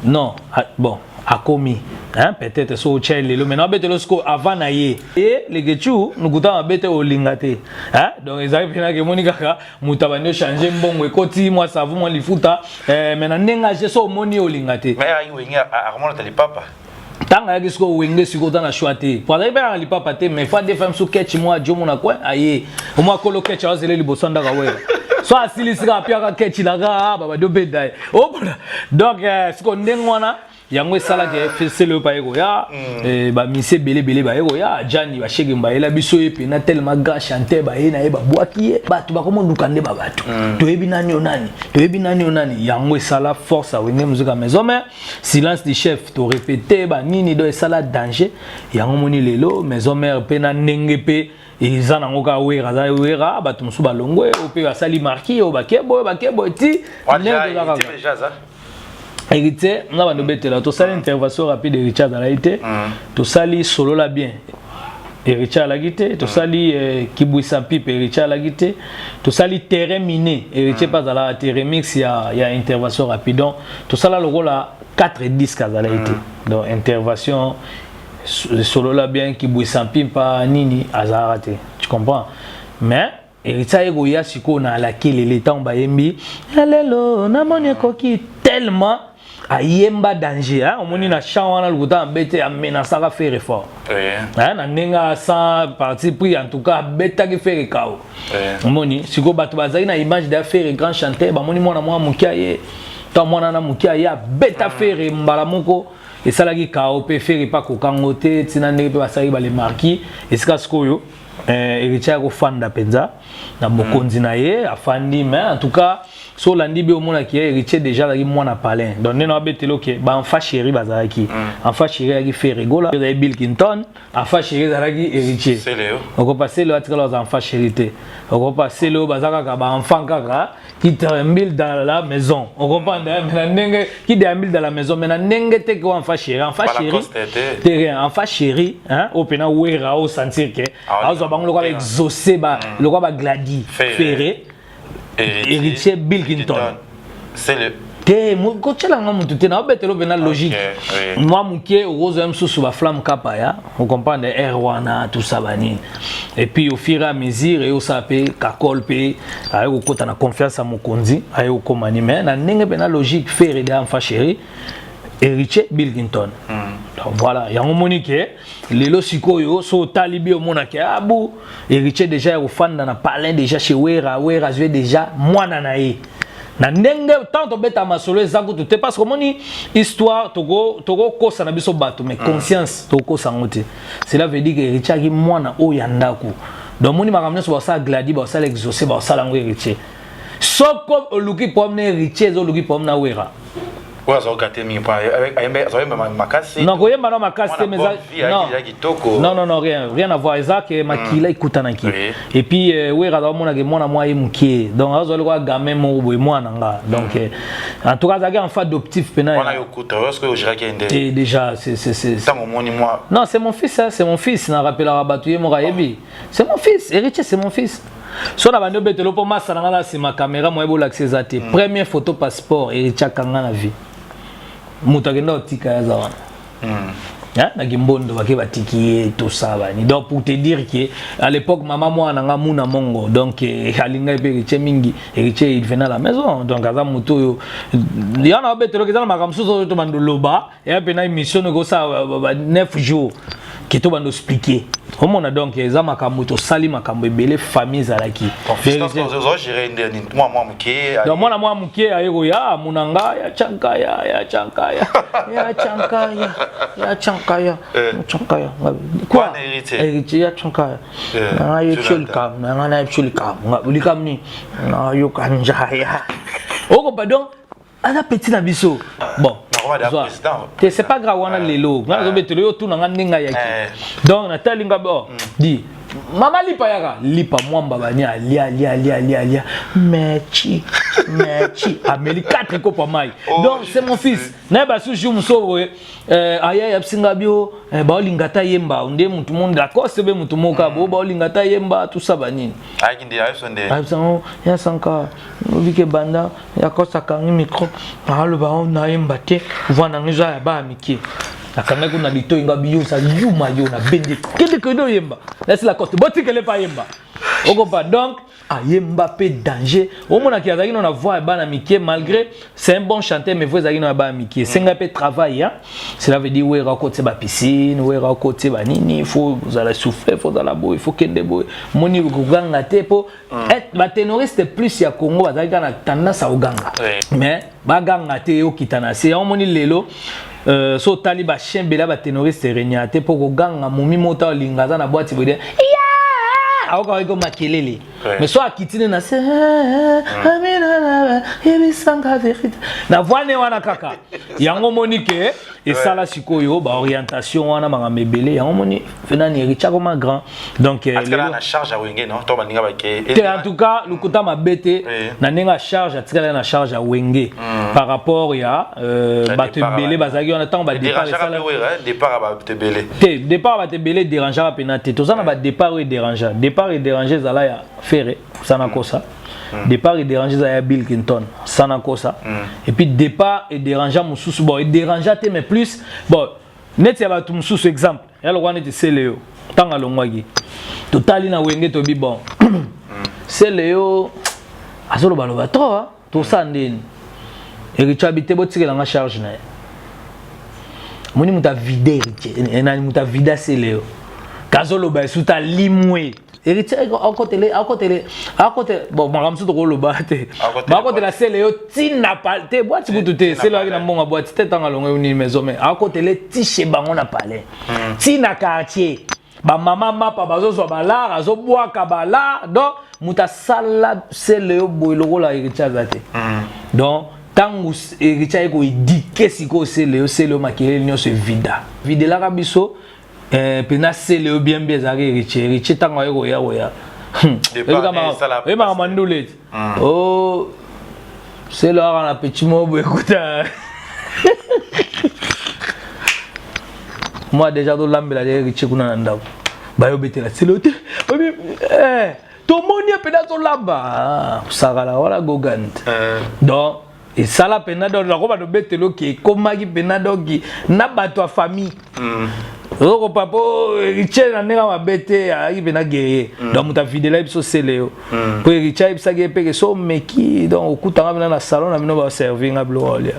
non bon akomi, hein, peut-être so otya lelo. Maintenant abetelo sikoyo avant na ye e leketu nukuta mabe te, olinga te, hein? Donc ezalaki mpenaka emoni kaka moto abandi ochange, mbongo ekoti, mwa savu, mwa lifuta, mais na ndenge age so omoni olinga te. Ntango ayaki sikoyo Wenge, sikoyo oza na choix te, po azalaki mpe na lipapa te, mais fa defa mosu ketch mwa jo mona kwe aye omwa kolo ketch azele liboso ndaka wera so asilisi kaka apiaka ketch naka babadi obeda ye omona. Donc sikoyo ndenge wana yango esalaka sele oyo baye koya, bamisi ebele ebele baye koya jani bashege bayela biso ye mpena tellement grand chanteur. Baye na ye, babwaki ye, bato bakomoluka nde babato toyebi nani o nani, toyebi nani o nani. Yango esala force ya Wenge Musica Maison Mère, silence du chef, torépété banini. Donc esala danger. Yango moni lelo Maison Mère mpe na ndenge mpe eza nango kaka Wera aza Wera, bato mosusu balongwe oyo mpe basali marki oyo bakeboye bakeboye ti ndenge toza kaka. Héritier nga bando betela, tosali intervention rapide, Héritier azalaki te. Tosali solola bien, Héritier alaki te. Tosali kibwisa pipe, Héritier alaki te. Tosali terrain miné, Héritier mpe azalaka te. Remix ya intervention rapide, donc tosala lokola 4 disque, azalaki te. Donc intervention, solola bien, kibwisa mpimpa nini, azalaka te, tu comprends? Mais Héritier aye koya sikoyo na alakelele ntango bayembi ya lelo, namoni ekoki tellement ayemba danger, hein? Omoni na champ wana lokuta abete, amenasaka Ferre fort, hein? Na ndenge sans parti pris, en tout cas abetaki Ferre kao. Omoni sikoyo bato bazali na image de Ferre grand chanteur, bamoni mwana mwa moke aye to mwana na moke aye abeta Ferre mbala moko, esalaki kao mpe Ferre mpe akokango te. Ntina ndenge mpe basalaki balemarki esika sikoyo Héritier akofanda mpenza na bokonzi na ye afandi. Mais en tout cas so olandi bi omonaki ye Héritier déjà azalaki mwana palin. Donc ndenge abeteli oke baenfant chéri bazalaki, enfant chéri azalaki Ferre Gola, ezalaki Bill Clinton, enfant chéri ezalaki Héritier. Okopa sele atikala baza enfant chéri te. Okopa sele oyo baza kaka baenfant kaka qui déambule dans la maison, ocomprendre? Mais na ndenge qui déambule dans la maison, mais na ndenge te ke enfant chéri, enfant chéri te, rien. Enfant chéri, hein, oyo mpena Wera osentir ke azwa bango lokola baexaucé, lokola bagladi Ferre, Héritier, Bill Clinton te. Kotyelanga motu te, naobetela mpena logique. Mwa moke okozwa mosusu baflamme kapa ya ocomprendre air wana, tout ça banini. Et puis au fur et à mesure eyosala mpe kakol mpe aye kokota na confiance ya mokonzi, aye kokóma ni. Mais na ndenge mpena logique, Ferre de enfant chéri, Héritier, Bill Clinton. Donc voilà, yango moni ke lelo sikoyo so otali bi omonake abu Héritier déjà ya kofanda na palin déjà chez Wera. Wera azwi déjà mwana na ye na ndenge tant tobeta masolo eza kutu te, parce que omoni histoire tokokosa na biso bato, mais conscience tokokosa yango te. Cela veut dire que Héritier aki mwana oyo ya ndako. Donc omoni makambo nyonso basala gladi, basala exaucé, basala yango Héritier. Soko oluki problème na Héritier, eza oluki problème na Wera. Oyo azalaka mingi mpo azoyemba makasi. Non, koyemba no makasi te, mais non, non, non, non, rien, rien à voir. Eza ke makila ekutanaki. Et puis Wera azaomonaka mwana mwa ye mokie, donc azwali kwa gamin moko boye, mwana nga. Donc en tout cas azalaki enfant adoptif pena. Te. Déjà c'est ntango omoni mwa Non, c'est mon fils, hein, c'est mon fils. Na rappelaka bato ye moko ayebi, c'est mon fils, Héritier, c'est mon fils. So na bandi obetelo mpo masa na nga na nsima caméra moye bolakisa eza te. Première photo passeport Héritier akanga na vie, moto akenda kotika ye aza wana. Hein, na kimbondo bake batiki ye tout ça bani. Donc pour te dire que à l'époque mama mwana nga muna mongo, donc alinga pe Héritier mingi. Héritier, il venait à la maison, donc aza moto oyo ya na betelo eza na makambo mosusu oyo tobanda loba ya pe na émission ekosala 9 jours ke tobanda expliquer. Omona, donc eza makambo tosali, makambo ebele, famille ezalaki. Ozogérer nde nini? Mwa mwa moke. Donc mwana mwa moke aye koya, amona nga ya Tyankaya, ya Tyankaya, ya Tyankaya, ya Tyankaya, Tyankaya. Quoi? Wana Héritier. Héritier ya Tyankaya. Nanga yebi so likambo nanga, nayebi so likambo, likambo nini? Nayoka njaya okopa. Donc aza petit na biso, bon. Nakoma deya Zwa. président. Te, c'est pas grave. Wana lelo nga nazobetela yo, tuna nga ndenge ayaki. Donc natali nga bo di mama lipa, yaka lipa mwamba bani, alia, alia, alia, alia, alia, merci, merci, ameli 4 kopo mai. Oh, donc c'est mon fils. Nayeba su jour mosusu boye, aya yabisinga bio, baolinga ata yemba nde mutu monde Lacoste be mutu moko bo baolinga ata yemba tout ça banini. Ayaki nde ayebiso nde? Ayebisango ya sanka obike banda Lacoste akangi micro, aloba o nayemba te, voix nanga eza ya baya mike. Nakangaki kuna litoi nga biyosa yuma yo nabendi, kende kende oyemba nasi Lacoste botikele mpe ayemba okopa. Donc ayemba mpe danger. Omonaki azalaki no na voix ya bana mike, malgré c'est un bon chanteur, mais voix ezalaki no ya bana mike, esenga mpe travail, hein? Cela veut dire wera okotie bapiscine, wera okotie banini, faut ozala souffle, faut ozala boye, faut kende boye, moni koganga te mpo baténoriste plus ya Congo bazalaki kaka na tendance ya koganga, mais baganga te, okita na se. Yango moni lelo, so otali bachien ebele ya baténoriste renia te mpo koganga momi mota olinga aza na boîte boye aokawaki ko makelele, mais so akiti nde na se, yebisanga vérité na voix ne wana kaka. Yango moni ke esala sikoyo baorientation wana, makambo ebele. Yango moni fenani Héritier akoma grand, donc atikala na charge ya Wenge, non? To baninga bake. Te, en tout cas lokuta mabe te na ndenge ya charge, atikala na charge ya Wenge par rapport ya bato ebele bazalaki wana ntango badépart. Départ ya bato ebele. Te, départ ya bato ebele dérangeaka mpena te. Toza na badépart oyo edérange. Départ edérange ezala ya Ferre sana kosa, départ edérange ezala ya Bill Clinton sana kosa, et puis départ edérange mosusu, bon, edérange te, mais plus bon neti ya bato mosusu. Exemple ya lokwa neti Sele yo, ntango alongwaki, totali na Wenge, tobi bon, Sele yo azolobaloba trop, tosala ndeni? Héritier abi te, botikelanga charge na ye. Moni moto avide Héritier nani, moto avida Sele yo kazoloba esuta limwe. Héritier akotele, akotele, akotele, bon, makambo mosusu tokoloba te. Bakotela Sele yo ntina te, bwati kutu te. Sele oyaki na mbongo bwati te ntango alongo nini maison, mais akotele ti chez bango na palais, ti na quartier, bamama mapa bazozwa balar, azobwaka balar. Donc moto asala Sele yo boye lokola Héritier aza te. Donc ntango Héritier aye koéduquer sikoyo Sele yo, Sele yo makelele nyonso evida, videlaka biso mpena Sele yo bien bien ezalaki Héritier. Héritier ntango aye koya koya, oyebaka mandule ete o Sele aka na petit moko boye ekuta moi déjà tolambela de Héritier kuna na ndako, bayobetela Sele te, tomoni ye mpenza tolamba sakala wana Gogan te. Donc esala mpenza, donc nakoba tobetela oke ekomaki mpenza donc na bato ya famille ozokopa mpo Héritier na ndenge mabe te, ayaki mpenza guerrier. Donc moto avidela biso Sele yo mpo Héritier ayebisaki ye peke so omeki, donc okutanga mpena na salon na bino, baservi nga biloko olia.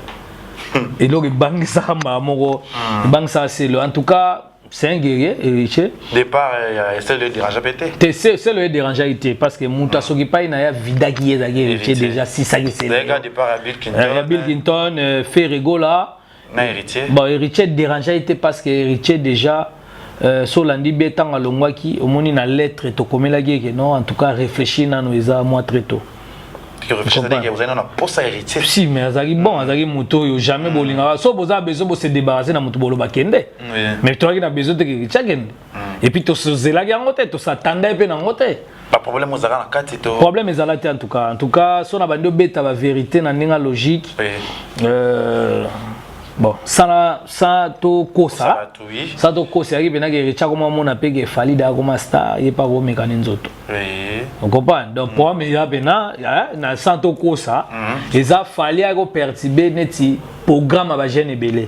Eloko ebangisaka mbala moko, ebangisaka Sele. En tout cas, c'est un guerrier, Héritier. Départ ya Sele dérange pe te? Te, Sele oyo dérangeaki te, parce que moto asoki pai na ye avidaki ye ezalaki Héritier déjà sisaki Sele départ ya Bill Clinton. Ya Bill Clinton, Ferre Gola. Na Héritier. Bon, Héritier dérangeaki te parce que Héritier déjà, so olandi bien, ntango alongwaki, omoni na lettre tokomelaki eke non, en tout cas réfléchir nano, eza mwa très tôt. Si, mais azalaki bon, azalaki moto oyo jamais bolingaka. So boza besoin bose débarrasser na moto, boloba kende, mais tozalaki na besoin te ke akende, et puis tozelaki yango te, tosatanda ye mpe nango te. Baproblème ozalaka na kati to? Problème ezala te. En tout cas, en tout cas, so na bandi obeta bavérité na ndenge logique, bon, sana sa tokosa, sa tokosa eyaki mpenaki Héritier akoma mona mpe ke Fally da akoma star, ye mpe akomeka ne nzoto, ocomprendre? Donc problème eza mpena na sans tokosa, eza Fally akoperturber neti programme ya bajeune ebele.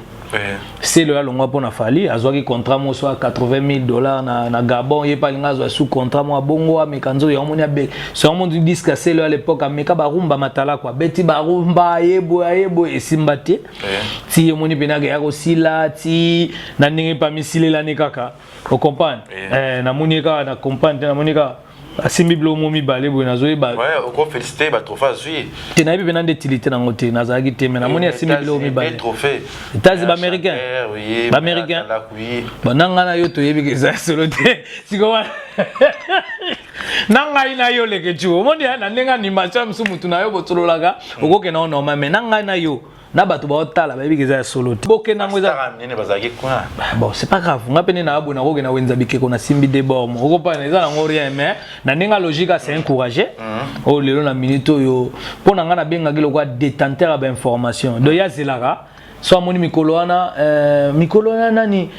Selo alongwa mpo na Fally, azwaki contrat moko ya 80 000 $ na Gabon. Ye mpe alinga azwa sous contrat moko bongo, ameka nzoto yango. Moni abe so yango, moni disque ya Selo à l'époque, ameka barumba matalako, abeti barumba, ayeboye ayeboye, esimba te. Ti ye moni mpenaka ya kosila ti na ndenge mpe amisilelani kaka, ocomprendre? Namoni ye kaka na comprendre te, namoni kaka asimbi biloko mo mibale boye, nazoyeba Okofélicité batrophée azwi. Te, nayebi mpena nde utilité nango te, nazalaki te, mais namoni asimbi biloko mibale. Trophée. Etazi baaméricain, baaméricain. Bon, na ngai na yo toyebi ke eza solo te. Sikoyo na ngai na yo leke tu omoni na ndenge animation ya mosu, mutu na yo bosololaka, okokenda ngo normal, mais na ngai na yo na bato baotala bayebi ke eza ya solo te. Bokenda yango eza bazalaki kuna. Bon, c'est pas grave. Nga pene na boye, nakokenda wenza bikeko, nasimbi debord mo okopana, eza nango rien. Mais na ndenge ya logique, c'est encouragé. Oyo lelo na minute oyo, mpo na ngai nabengaki lokola détenteur ya bainformation. Donc ye azelaka so amoni mikolo wana, mikolo wana nani,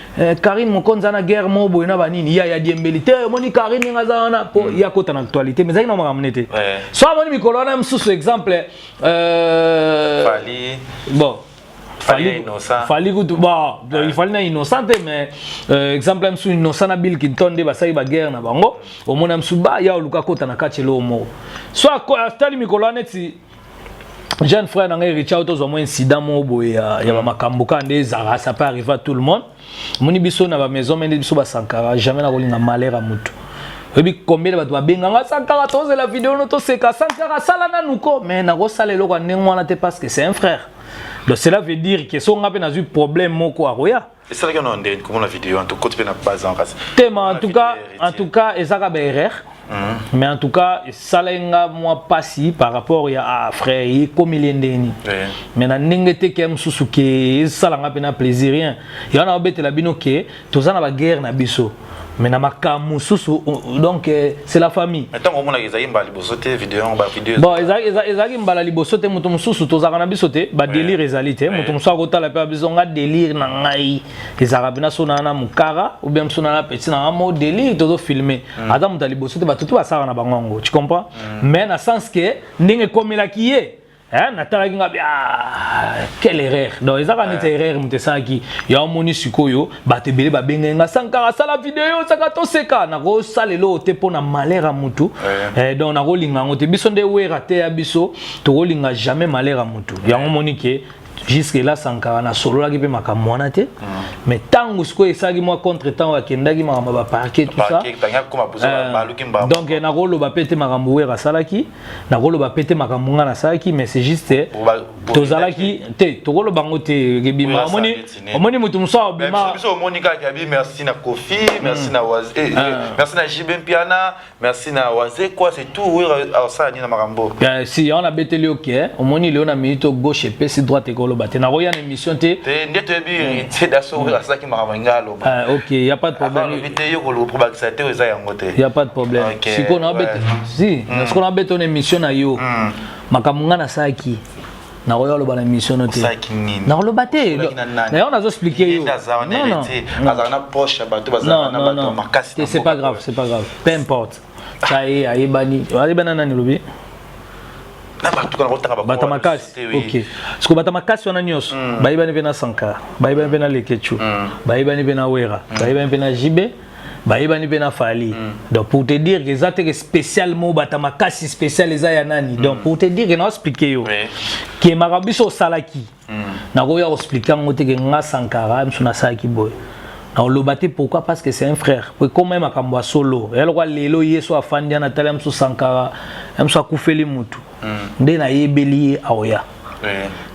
Karine Mokonzi aza na guerre moko boye na banini ya diembeli te. Omoni Karine ndenge aza wana mpo ye akota na actualité, mais ezalaki na makambo ne te. So amoni mikolo wana mosusu, exemple, bon, Fally kutu, bon, il fallait na Innocent te, mais exemple mosusu, Innocent na Bill Clinton nde basali baguerre na bango. Omona mosusu ba ya oluka akota na kati eloko moko. So atali mikolo wana neti jeune frère na ngai Richard, tozwa mwa incident moko boye ya bamakambo kaka nde ezalaka, ça peut arriver à tout le monde. Omoni biso na bamaison mende, biso basankara, jamais na kolinga malheur ya motu. Oyebi combien bato babenganga: "Sankara, tozela video no, toseka. Sankara, asala nanu ko." Mais nakosala eloko ya ndenge wana te, parce que c'est un frère. Donc cela veut dire que so nga mpe nazwi problème moko, akoya. Esalaki na ndenge komona video, tokoti mpe na base kasi. Te, mais en tout cas ezaka baerreur. Mais en tout cas esalaki nga mwa mpasi par rapport ya ah, frère ekomeli ndeni, mais na ndenge te ke mosusu ke esalanga mpe na plaisir, rien. Yango na obetela bino ke toza na baguerre na biso, mais na makambo mosusu, donc c'est la famille. Ntango omonaka ezalaki mbala liboso te video yango, bavideo? Bon, ezalaki mbala liboso te. Moto mosusu tozalaka na biso te, badélire ezali te. Moto mosusu akotala mpe biso, nga délire na ngai ezalaka mpena so naa na mokara ou bien mosu naa na petit na nga mo délire, tozofilme. Aza moto ya liboso te, bato to basalaka na bango yango, tu comprends? Mais na sens ke ndenge ekomelaki ye, natalaki nga, ah, quelle erreur! Donc ezaka neti erreur moto esalaki ya. Omoni sikoyo bato ebele babengai nga: "Sankara, asala video, osaka toseka." Nakosala eloko te mpo na malheur ya mutu. Donc nakolinga yango te. Biso nde wera te ya biso, tokolinga jamais malheur ya mutu. Yango moni ke jusque là Sankara nasololaki mpe makambo wana te. Mais ntango sikoyo esalaki mwa contre temps, akendaki makambo ya baparquet, tout ça. Donc nakoloba mpe te makambo wera asalaki, nakoloba mpe te makambo nga nasalaki, mais c'est juste tozalaki te, tokoloba yango te ebima. Omoni, omoni motu mosusu abima. Biso omoni kaka abi merci na Kofi, merci na merci na JB Mpiana, merci na Wazekwa, c'est tout. Wera asala nini na makambo? Si yango nabeteli, oke, omoni leo na minute, gauche epesi droite ekoloba te, nakoya na émission te. Nde toyebi te daso oyo asalaki makambo nga aloba. Ok, y a pas de problème. Te, yo kolobakisa te, eza yango te. Y a pas de problème. Sikoyo nabeta, si sikoyo nabeta na émission na yo, makambo nga nasalaki, nakoya oloba na émission no te, nakoloba te. Nayango nazo expliquer yo. Te, c'est pas grave, c'est pas grave, peu importe. Tya ye ayebani, ayebani nani lobi. Bato makasi, ok. Siko bato makasi wana nyonso bayebani mpe na Sankara, bayebani mpe na Lekechu, bayebani mpe na Wera, bayebani mpe na Jibe, bayebani mpe na Fally. Donc pour te dire que eza te ke spécialement bato makasi spécial eza ya nani. Donc pour te dire ke naexpliquer yo ke makambo biso osalaki, nakoya koexpliquer yango te ke nga Sankara miso nasalaki boye, naoloba te. Pourquoi? Parce que c'est un frère. Po ekoma ye makambo ya solo, ya lokwa lelo ye so afandi ana tala mosu Sankara ya mosu akufeli mutu nde nayebeli ye aoya.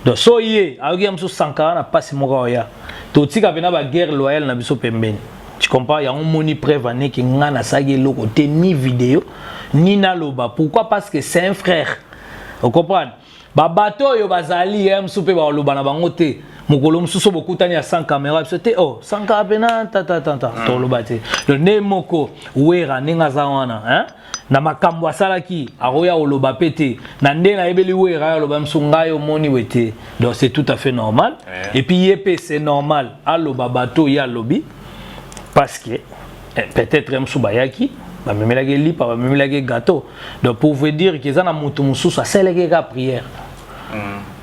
Donc so ye ayoki ya mosu Sankara na mpasi moko, aoya. Totika mpena baguerre loyale na biso pembeni, tu comprends? Yango moni preuve aneke nga nasalaki eloko te, ni video ni naloba. Pourquoi? Parce que c'est un frère, ocomprendre? Babato oyo bazali ye mosusu mpe baloba na bango te. Mokolo mosusu bokutani ya sans caméra, biso te, oh, Sankara mpena tatatata, toloba te. Donc nde moko Wera ndenge aza wana, hein? Na makambo asalaki, akoya koloba mpe te na nde nayebeli Wera aloba mosu ngai omoni we te. Donc c'est tout à fait normal. Et puis ye mpe c'est normal aloba bato ye alobi, parce que peut-être mosusu bayaki, bamemelaki lipa, bamemelaki gâteau. Donc pour vous dire que eza na moto mosusu asalaki kaka prière,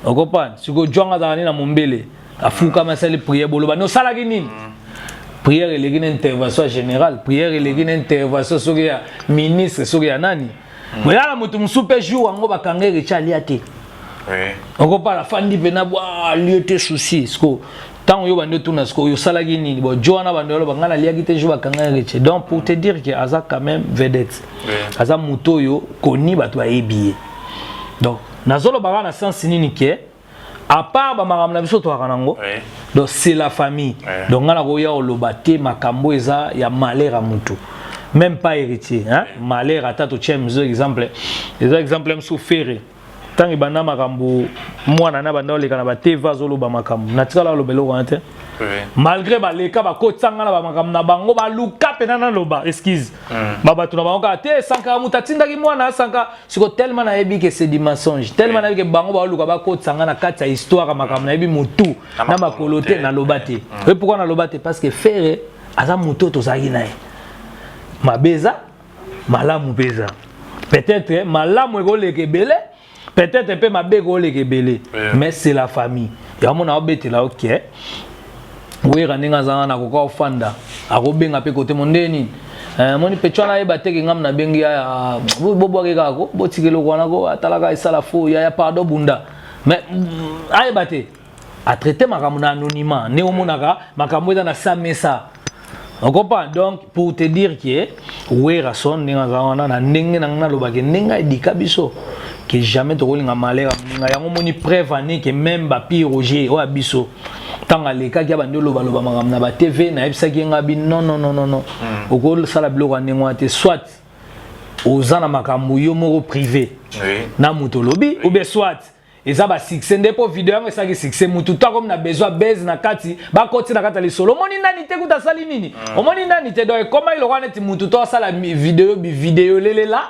okocomprendre? Sikoyo jwanga azalaka nde na mombele. Afukami, asali prière, boloba ni osalaki nini? Prière eleki na intervention générale, prière eleki na intervention soki ya ministre, soki ya nani. Boyala moto mosusu mpe jour yango bakanga Héritier, alia te. Okopala afandi mpena bwa alie te, souci. Siko ntango yo bandi otuna siko oyo osalaki nini, bon, jo wana bandi oloba ngai naliaki te jour bakanga Héritier. Donc pour te dire que aza quand même vedette, aza moto oyo koni bato bayebi ye. Donc nazoloba kaka na sens nini ke à part bamakambo na biso toyaka nango, donc c'est la famille. Donc ngai nakoya koloba te makambo eza ya malheur ya motu, même pas Héritier, hein? Malheur ata totia mosusu exemple, eza exemple mosusu Ferre. Ntango ebanda makambo, mwana na banda oleka na batv, azoloba makambo, natikala aloba eloko wana te. Malgré baleka bakotisanga na bamakambo na bango, baluka mpena naloba excuse babato na bango kaka te. Sankara moto atindaki mwana asanka siko, tellement nayebi ke c'est du mensonge, tellement nayebi ke bango baoluka bakotisanga na kati ya histoire ya makambo, nayebi motu na makolo te, naloba te. Oye pourquoi naloba te? Parce que Ferre aza motu oyo tozalaki na ye, mabe eza, malamu mpe eza. Peut-être malamu ekoleka ebele, peut-être mpe mabe ekoleka ebele, mais c'est la famille. Yango mona obetela oke Wera ndenge aza wana, akoka ofanda, akobenga mpe kote mo nde nini. Moni mpe cwana ayeba teke ngam nabengi ya bobwaki kaka ko botika eloko wana ko atalaka esala fo ya pardon bunda, mais ayeba te atraite makambo na anonymat ndenge omonaka makambo eza na sa mesa, ocomprend. Donc pour te dire que Werason ndenge aza wana, na ndenge na ngai nalobaki, ndenge aedika biso ke jamais tokolinga malheur ya moninga. Yango moni preuve ane ke même bapi Roger oyo ya biso, ntango alekaki abandi olobaloba makambo na batv, nayebisaki ye nga bi non, non, non, non, non, okosala biloko ya ndenge wana te. Soit oza na makambo yo moko privé na moto olobi, ou bien soit eza basuccès nde mpo video yango esalaki succès, mutu to akomi na besoin base na kati, bakoti na kati ya lisolo, omoni nani te kuta asali nini, omoni nani te. Donc ekoma eloko neti mutu to asala video bivideo lelela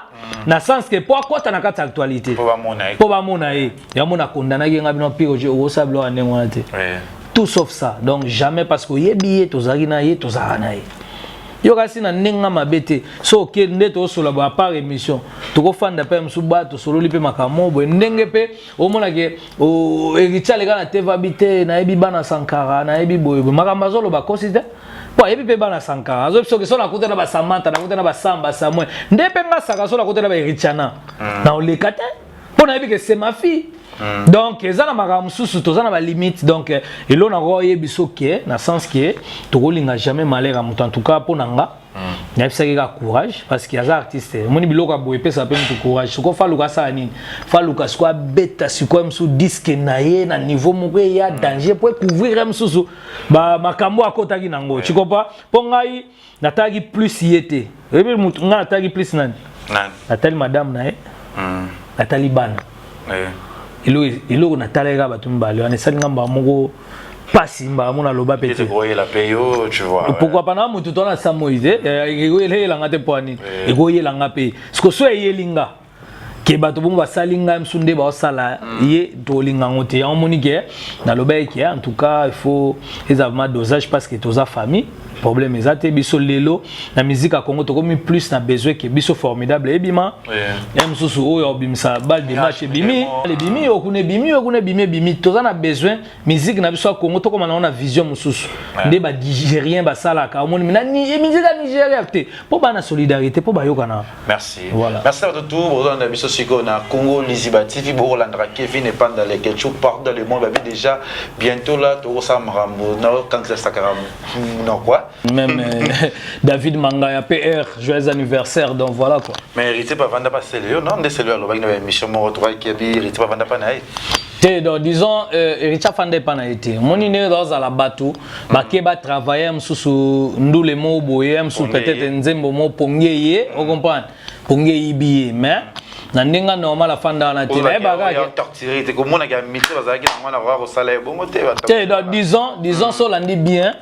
na sens ke mpo akɔta na kati ya actualité, mpo bamona ye. Yango nakondanaki nga bino pire okosala biloko ya ndenge wana te, tout sauf ça. Donc jamais, parce que oyebi ye, tozalaki na ye, tozalaka na ye. Yo kasi na ndenge mabe te. So oke nde tosola boye, à part émission, tokofanda mpe mosusu ba tosololi mpe makambo boye, ndenge mpe omonake Héritier aleka na tv abi te nayebi bana Sankara, nayebi boye boye, makambo azoloba kosi te mpo ayebi mpe bana Sankara. Azoyebi soki so nakuta na basamanta, nakuta na basamba Samuel, nde mpe nga saka so nakuta na baHéritiana na oleka te mpo nayebi ke c'est ma fille. Donc eza na makambo mosusu, toza na balimite. Donc eloko nango oyebi so ke na sens ke tokolinga jamais malheur ya moto. En tout cas mpo na nga nayebisaki kaka courage, parce que aza artiste. Omoni biloko ya boye epesaka mpe motu courage. Sikoyo faluka asala nini? Faluka sikoyo abeta sikoyo mosusu disque na ye na niveau moko eya danger po ekouvrir ye mosusu makambo akotaki nango, tu comprends? Mpo ngai natalaki plus ye te. Oyebi motu ngai natalaki plus nani? Natali madame na ye, natali bana. Eloko natalaki kaka bato mibale wana, esali nga mbala moko pasi, mbala moko naloba pe te. Pourquoi pas na motu to na sa moi te, ekoyelanga te mpo nini ekoyelanga mpe siko so eyeli nga ke bato bongo basali ngai mosu nde baosala ye, tolinga yango te. Yango moni ke nalobaki ke en tout cas il faut eza vraiment dosage, parce que toza famille, problème eza te. Biso lelo na musique ya Congo tokomi plus na besoin ke biso formidable ebima ya mosusu oyo obimisa balle de match, ebimi, ebimi oyo kuna, ebimi oyo kuna, ebimi, ebimi. Toza na besoin musique na biso ya Congo tokoma nango na vision mosusu nde banigérien basalaka. Omoni na musique ya Nigeria te mpo bana solidarité mpo bayokana. Merci. Voilà. Merci à tout bozolanda biso sikoyo na Congo Liziba TV, bokolandaka Kevin Epanda Lekechu partout dans le monde. Babi déjà bientôt là tokosala makambo naokangisa sakara non quoi. Même David Mangaya PR, joyeux anniversaire. Donc voilà quoi. Mais Héritier pavanda pa sele yo non, nde sele alobaki na émission moko tokoki abi Héritier pavanda pa na ye. Te, donc disons Héritier afanda epa na ye te. Omoni ndenge tozala bato bake batravaille mosusu, ndule mo boye mosusu, peut-être nzembo mo pongi ye, ocomprendre, pongi eyibi ye, mais na ndenge normal afanda wana te, nayebaka komonaka amitié bazalaki na mwana koka kosala ye bongo te. Te, donc disons so olandi bien,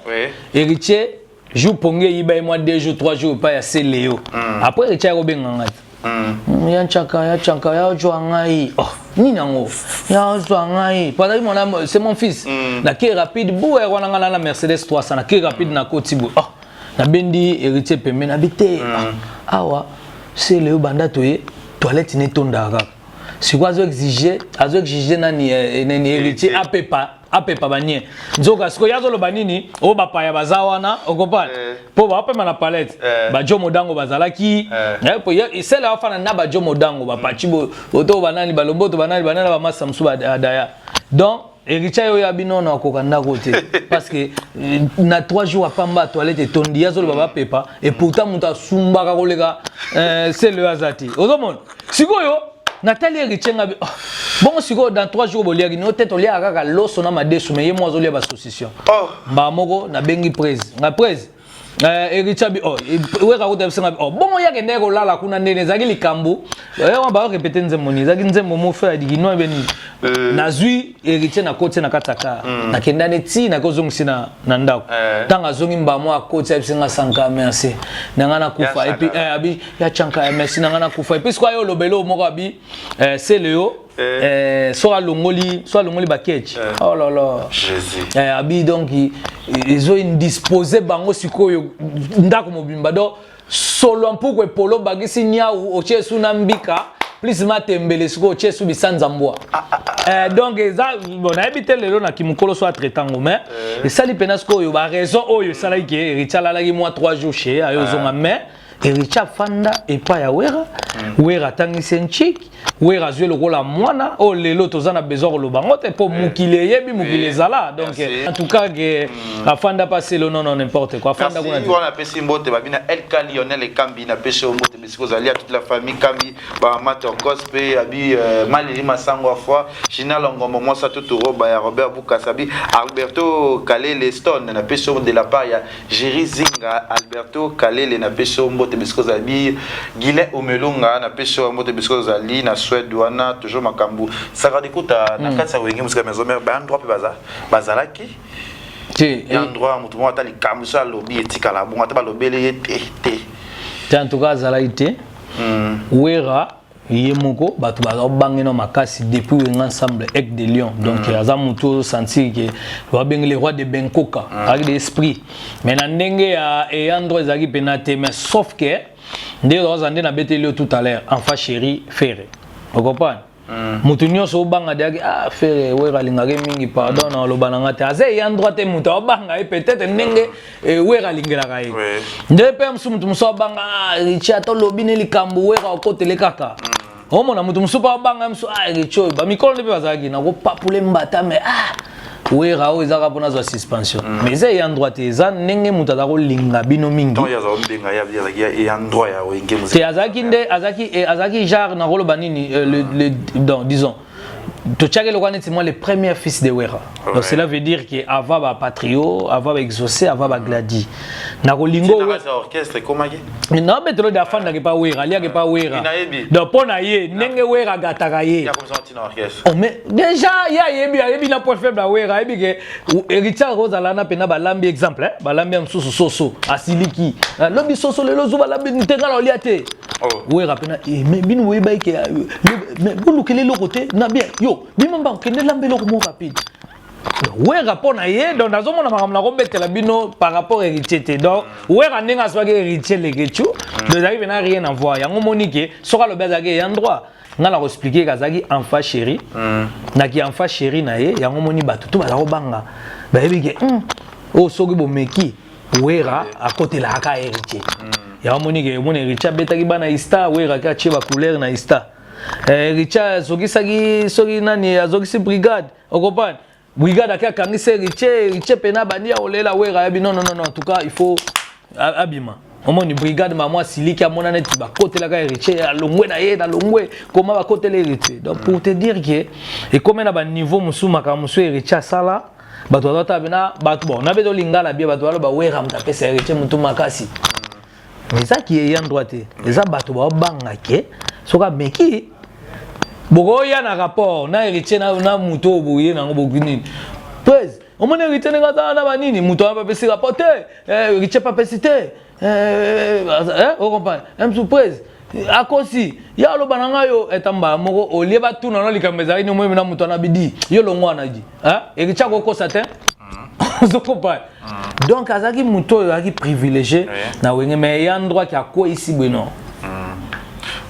Héritier jour pongi eyiba ye mwa 2 jours, 3 jours epai ya se Leo. Après Héritier akobenganga te, ya Nchaka, ya Nchaka, ya ozwa ngai, oh nini yango, ya ozwa ngai po azalaki mwana, c'est mon fils. Nake rapide bu wana ngai na Mercedes 300, nake rapide, nakoti boye, oh nabendi Héritier pembeni, nabi te awa se Leo banda toye toilette netondaka kaka. Sikoyo azo exige, azo exige nani, nani Héritier apepa, apepa banie. Nzoka sikoyo ye azoloba nini? Oyo bapaya baza wana, okopana mpo bapema na palette, bajo modango bazalaki, po sele afana na bajo modango, bapaci oto banani, balomboto banani banani, bamasa mosusu badaya. Donc Héritier oyo abi nono akoka ndako te, parce que na 3 jours apamba, toilette etondi. Ye azoloba bapepa, et pourtant moto asumbaka koleka sele oyo aza te. Ozomona sikoyo natali Héritier, ngabi: "Oh, bongo sikoyo dans 3 jours boliaki no te?" Toliaka kaka loso na madesu, mais ye mo azolia basaucisson. Oh. Mbala moko nabengi prese nga prese Héritier abi: "Oh, weka kuta biso." Ngabi: "Oh, bongo yake ndenge kolala kuna ndenge ezalaki likambo wana barépéter nzembo nini, ezalaki nzembo mofe ya dikino ebe nini." Nazwi Héritier, nakoti na kati ya car, nakendani ti nakozongisi na ndako. Ntango azongi, mbamo akoti, ayebisi nga: "Sanka, merci na nga nakufa." Ya et puis abi ya Chanka, merci na nga nakufa. Et puis sikoyo aye olobela oyo moko abi sele yo so alongoli, so alongoli baketch, oh là là. Jésus. Abi donc ezo indispose bango sikoyo ndako mobimba. Donc solo mpuku epolo bakisi niau, otie su na mbika plus matembele, sikoyo otie su bisanza mbwa. Donc eza bon, nayebi te lelo na kimokolo so atraitango, mais esali mpena sikoyo baraison oyo esalaki ke Héritier alalaki mwa 3 jours chez ayo ozonga. Mais Héritier afanda epai ya Wera, Wera atangisi nciki, Wera azwi lokola mwana oyo lelo toza na besoin koloba yango te, mpo mokili eyebi, mokili ezala. Donc Merci. en tout cas ke afanda pa selo, non non, n'importe quoi, afanda kuna Merci. te. Wana napesi mbote babi na LK Lionel Ekambi, napesi yo mbote bisika ozali, ya toute la famille Kambi, bamama Torcos mpe abi Malili Masango afoi Gina Longombo, mwasa Tuturoba ya Robert Bukas, abi Alberto Kalele Stone, napesi yo de la part ya Jerry Zinga. Alberto Kalele, napesi yo mbote bisika ozali. Guilin Omelunga, napesi yo mbote bisika ozali na Suède wana. Toujours makambo Saka Dikuta na kati ya Wenge Musica Maison Mère, baendroit mpe bazalaki te. Ya endroit moto moko ata likambo so alobi etikala bongo, ata balobeli ye te te. Te, en tout cas azalaki te. Wera ye moko, bato bazobangena makasi depuis Wenge Ensemble Aigle de Lion. Donc aza motu ozosentir ke babengi le roi de Benkoka, azalaki de esprit, mais na ndenge ya eyandro ezalaki mpena te. Mais sauf que nde oza nde nabeteli yo tout à l'heure, enfant chéri Ferre, ocomprendre, motu nyonso obanga deyaki: "Ah, Ferre, Wera alingaki mingi." Pardon na oloba na nga te, aza eya droit te. Moto aobanga ye peut-être ndenge Wera alingelaka ye nde mpe mosu, motu mosu abanga: "Ah, Richi, ata olobi ne likambo, Wera okotele kaka." Omona motu mosusu mpe abanga mosu: "Ah, Richi oyo." Bamikolo nde mpe bazalaki nakopapula mbata, mais ah, Wera oyo ezaka mpona azwa suspension, mais eza eya droit te. Eza ndenge moto aza kolinga bino mingi. Ntango ye azala obenga ye azalaki ya droit ya Wenge Musica. Te, azalaki nde azalaki genre nakoloba nini, donc disons totiaki eloko neti moi le premier fils de Wera. Donc cela veut dire que avant bapatrio, avant baexaucé, avant bagladi, na kolinga Tina kati ya orchestre ekomaki. Nabetelo de afandaki pa Wera, aliaki pa Wera. Nayebi. Donc mpo na ye, ndenge Wera agataka ye. Ya komisa ntina orchestre. Oh, mais déjà ye ayebi na point faible ya Wera, ayebi ke Héritier akozala na mpena balambi, exemple, balambi ya mosusu soso, asiliki: "Ah, lobi soso, lelo ozo balambi te, nga na olia te." Oh. Wera mpena mais bino boyebaki ke mais bolukeli eloko te na bien yo bima mbango, kende lamba eloko moko rapide. Wera mpo na ye, donc nazomona makambo nakobetela bino par rapport Héritier te. Donc Wera ndenge azwaki Héritier leketu, donc ezalaki mpena rien à voir. Yango moni ke soki alobi azalaki eya droit, nga na koexpliquer ke azalaki enfant chéri, naki enfant chéri na ye. Yango moni bato to baza kobanga, bayebi ke oyo soki bomeki, Wera akotelaka kaka Héritier. Yango moni ke omoni Héritier abetaki bana ista, Wera ke atie bacouleur na ista. Héritier azokisaki soki nani, azokisi brigade, okopane brigade ake akangisi Héritier. Héritier mpena bandi ya kolela, Wera ayebi: "Non, non, non, en tout cas il faut abima." Omoni brigade mama asiliki, amona neti bakotelaka Héritier, alongwe na ye, nalongwe koma bakotela Héritier. Donc pour te dire ke ekomi na baniveau mosusu, makambo mosusu Héritier asala, bato bazotala mpena bato. Bon, nabe tolingala bie, bato baloba Wera moto apesa Héritier motu makasi, mais ezaki eya droit te. Eza bato baobanga ke soki ameki, bokoya na rapport na Héritier na moto oyo boye nango boki nini. Prese omoni Héritier ndenge aza na banini, moto wana bapesi rapport te, Héritier papesi te, ocomprendre msu prese akosi ye, aloba na ngai yo eta mbala moko olie batuna na likambo ezalaki nini. Omoyemi na moto wana bidi yo longo wana di Héritier akokosa te, ozokomprendre. Donc azalaki moto oyo azalaki privilégié na Wenge, mais eya droit ki akweyisi boye, non.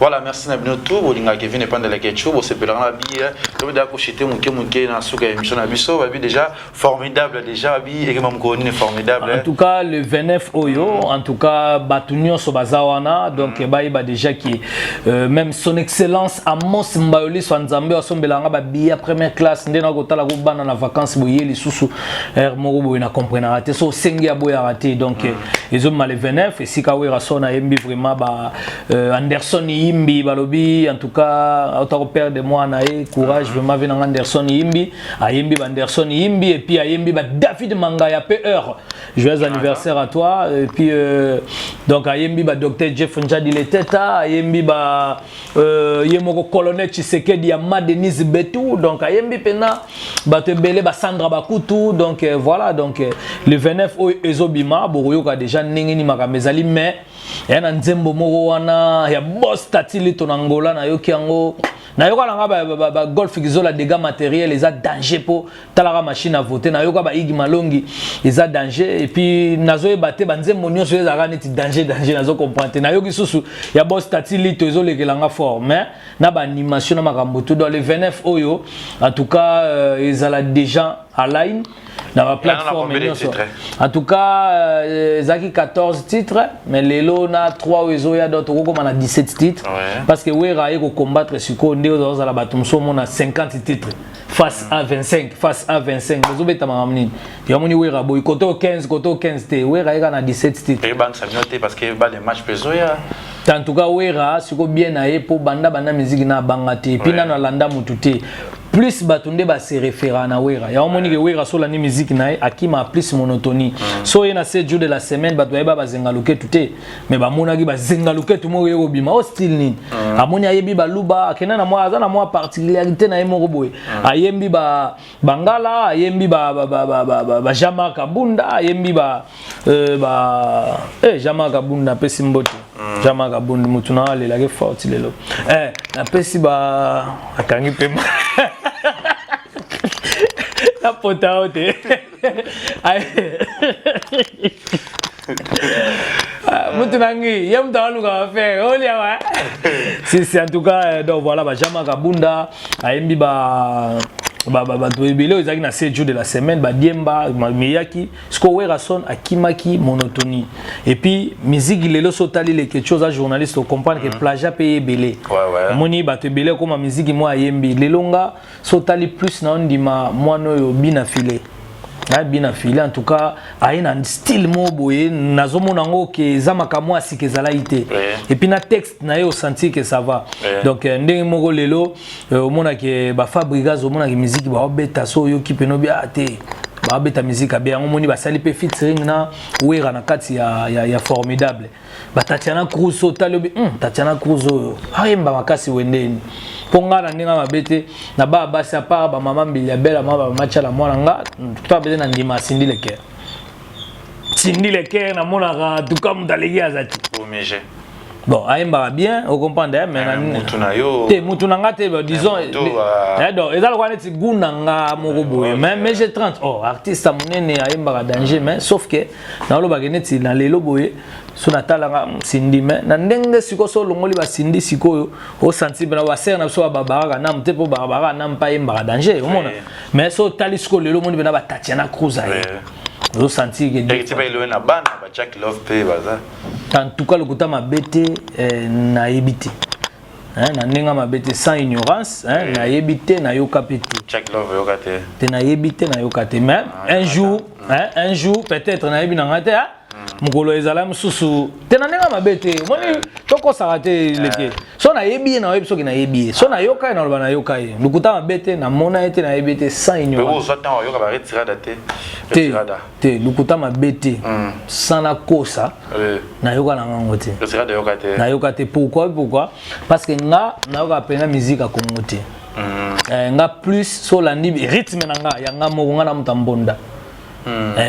Voilà, merci na bino tout bolinga Kevin Epandela Ketchu, bosepelaka na bi tobi da koshite moke moke na suka ya émission na biso, babi déjà formidable déjà babi ekema mokolo nini formidable. En tout cas le 29 oyo, en tout cas bato nyonso baza wana, donc bayeba déjà ki même son excellence Amos Mbayoli so Nzambe asombelanga ba billet première classe nde na kotala ko bana na vacances boye lisusu heure moko boye na comprenaka te so osengi aboyaka te. Donc ezobima le 29 esika Werrason ayembi vraiment ba Anderson Yimbi balobi, en tout cas auta koperdre mwana ye, courage vraiment ve nanga Anderson Yimbi, ayembi ba Anderson Yimbi et puis ayembi ba David Mangaya PR, joyeux anniversaire à toi. Et puis donc ayembi ba Dr Jeff Njadi Leteta, ayembi ba ye moko colonel Tshisekedi ya Ma Denise Betou, donc ayembi pena bato ebele, ba Sandra Bakutu. Donc voilà, donc le 29 oyo ezobima, bokoyoka déjà ndenge nini makambo ezali. Mais eya na nzembo moko wana ya boss Tati Lito na Ngola, nayoki yango, nayoka nanga bagolf kizola, dégâts matériel eza danger mpo talaka machine à voter, nayoka baigi malongi eza danger. Et puis nazoyeba te, banzembo nyonso ezalaka neti danger danger, nazocomprendre te. Nayoki susu ya boss Tati Lito ezolekelanga fort, mais na baanimation na makambo tout dans le 29 oyo, en tout cas ezala déjà en ligne na baplateforme nyonso. En tout cas ezalaki 14 titres, mais lelo na 3 oyo ezoya, donc tokokoma na 17 titres, parce que Wera aye kocombattre sikoyo nde ozala bato mosusu omona 50 titres face à 25, face à 25, bozobeta makambo nini? Yamoni Wera boye kote o 15, kote o 15 te, Wera ayeka na 17 titres. Eyebangisa bino te parce que bale match mpe ezoya. En tout cas Wera siko bien na ye mpo banda banda miziki na abanga te, et puis nano alanda motu te, plus bato nde base référa na Wera. Yango moni ke Wera so olandi musique na ye, akima plus monotonie. So ye na 7 jours de la semaine, bato bayeba bazenga luketu te, mais bamonaki bazenga luketu moko ye kobima o style nini. Amoni ayebi baluba, akenda na mwa aza na mwa particularité na ye moko boye. Ayembi ba bangala, ayembi ba Jean-Marc Abunda, ayembi ba Jean-Marc Abunda, apesi mbote. Jean-Marc Abunda mutu na alelaki fort lelo. Napesi ba akangi pema napota o te. Mutu nangi ye mutu aluka bafere olia wa si si. En tout cas donc voilà, ba Jean-Marc Abunda ayembi ba bato ebele oyo ezalaki na 7 jours de la semaine, badiemba meyaki. Siko Werrason akimaki monotonie. Et puis musique lelo, so otali leke, oza journaliste, ocomprendre ke plagiat mpe ebele. Omoni bato ebele okoma musique moko ayembi lelo. Nga so otali plus na ondima mwana oyo bina file, bina file, en tout cas aye na style moko boye, nazomona yango ke eza makambo ya sika ezalaki te. Et puis na texte na ye osentir ke ça va. Donc ndenge moko lelo omonake bafabrigas, omonake musique baobeta, so oyoki pene obi a te, baobeta musique abe yango. Omoni basali mpe featuring na Wera na kati ya formidable, batatiana Cruz. So otali obi Tatiana Cruz oyo ayemba makasi wendeni mpo nga na ndenge mabe te na baa basi, apart bamama mbili ya bela mama bamama tiala mwana nga to abete na ndima Cindy Le Cœur. Cindy Le Cœur namonaka tuka moto aleki aza te. Bon, ayembaka bien, ocomprendre, mais mutu na yo te, mutu na nga te, disons donc eza lokola neti gu na nga moko boye. Mais j'ai 30, oh, artiste ya monene ayembaka danger, mais sauf que naolobaka neti na lelo boye so natalanga Cindy, mais na ndenge sikoyo so olongoli baCindy sikoyo, osanti mpena basere na biso babaraka namu te, mpo baraka namu mpe ayembaka danger omona. Mais so otali sikoyo lelo, omoni mpena batatiana Cruz aye, ozosentir ke na bana ba Jack Love mpe baza. En tout cas lokuta mabe te, nayebi te, na ndenge mabe te, sans ignorance, nayebi te, nayoka mpe te. Jack Love oyoka te? Te, nayebi te, nayoka te, mais un jour, un jour peut-être, nayebi na ngai te, mokolo ezala mosusu te, na ndenge mabe te. Omoni tokosaka te leke, so nayebi ye, nayebi soki nayebi ye, so nayoka ye, naloba nayoka ye. Lokuta mabe te, namona ye te, nayebi ye te, sans ignorance te te, lokuta mabe te, sans nakosa, nayoka na ngango te, nayoka te. Pourquoi? Pourquoi? Parce que nga nayoka mpenza musique ya Congo te. Nga plus so olandi rythme na nga ya nga moko, nga na moto ya mbonda.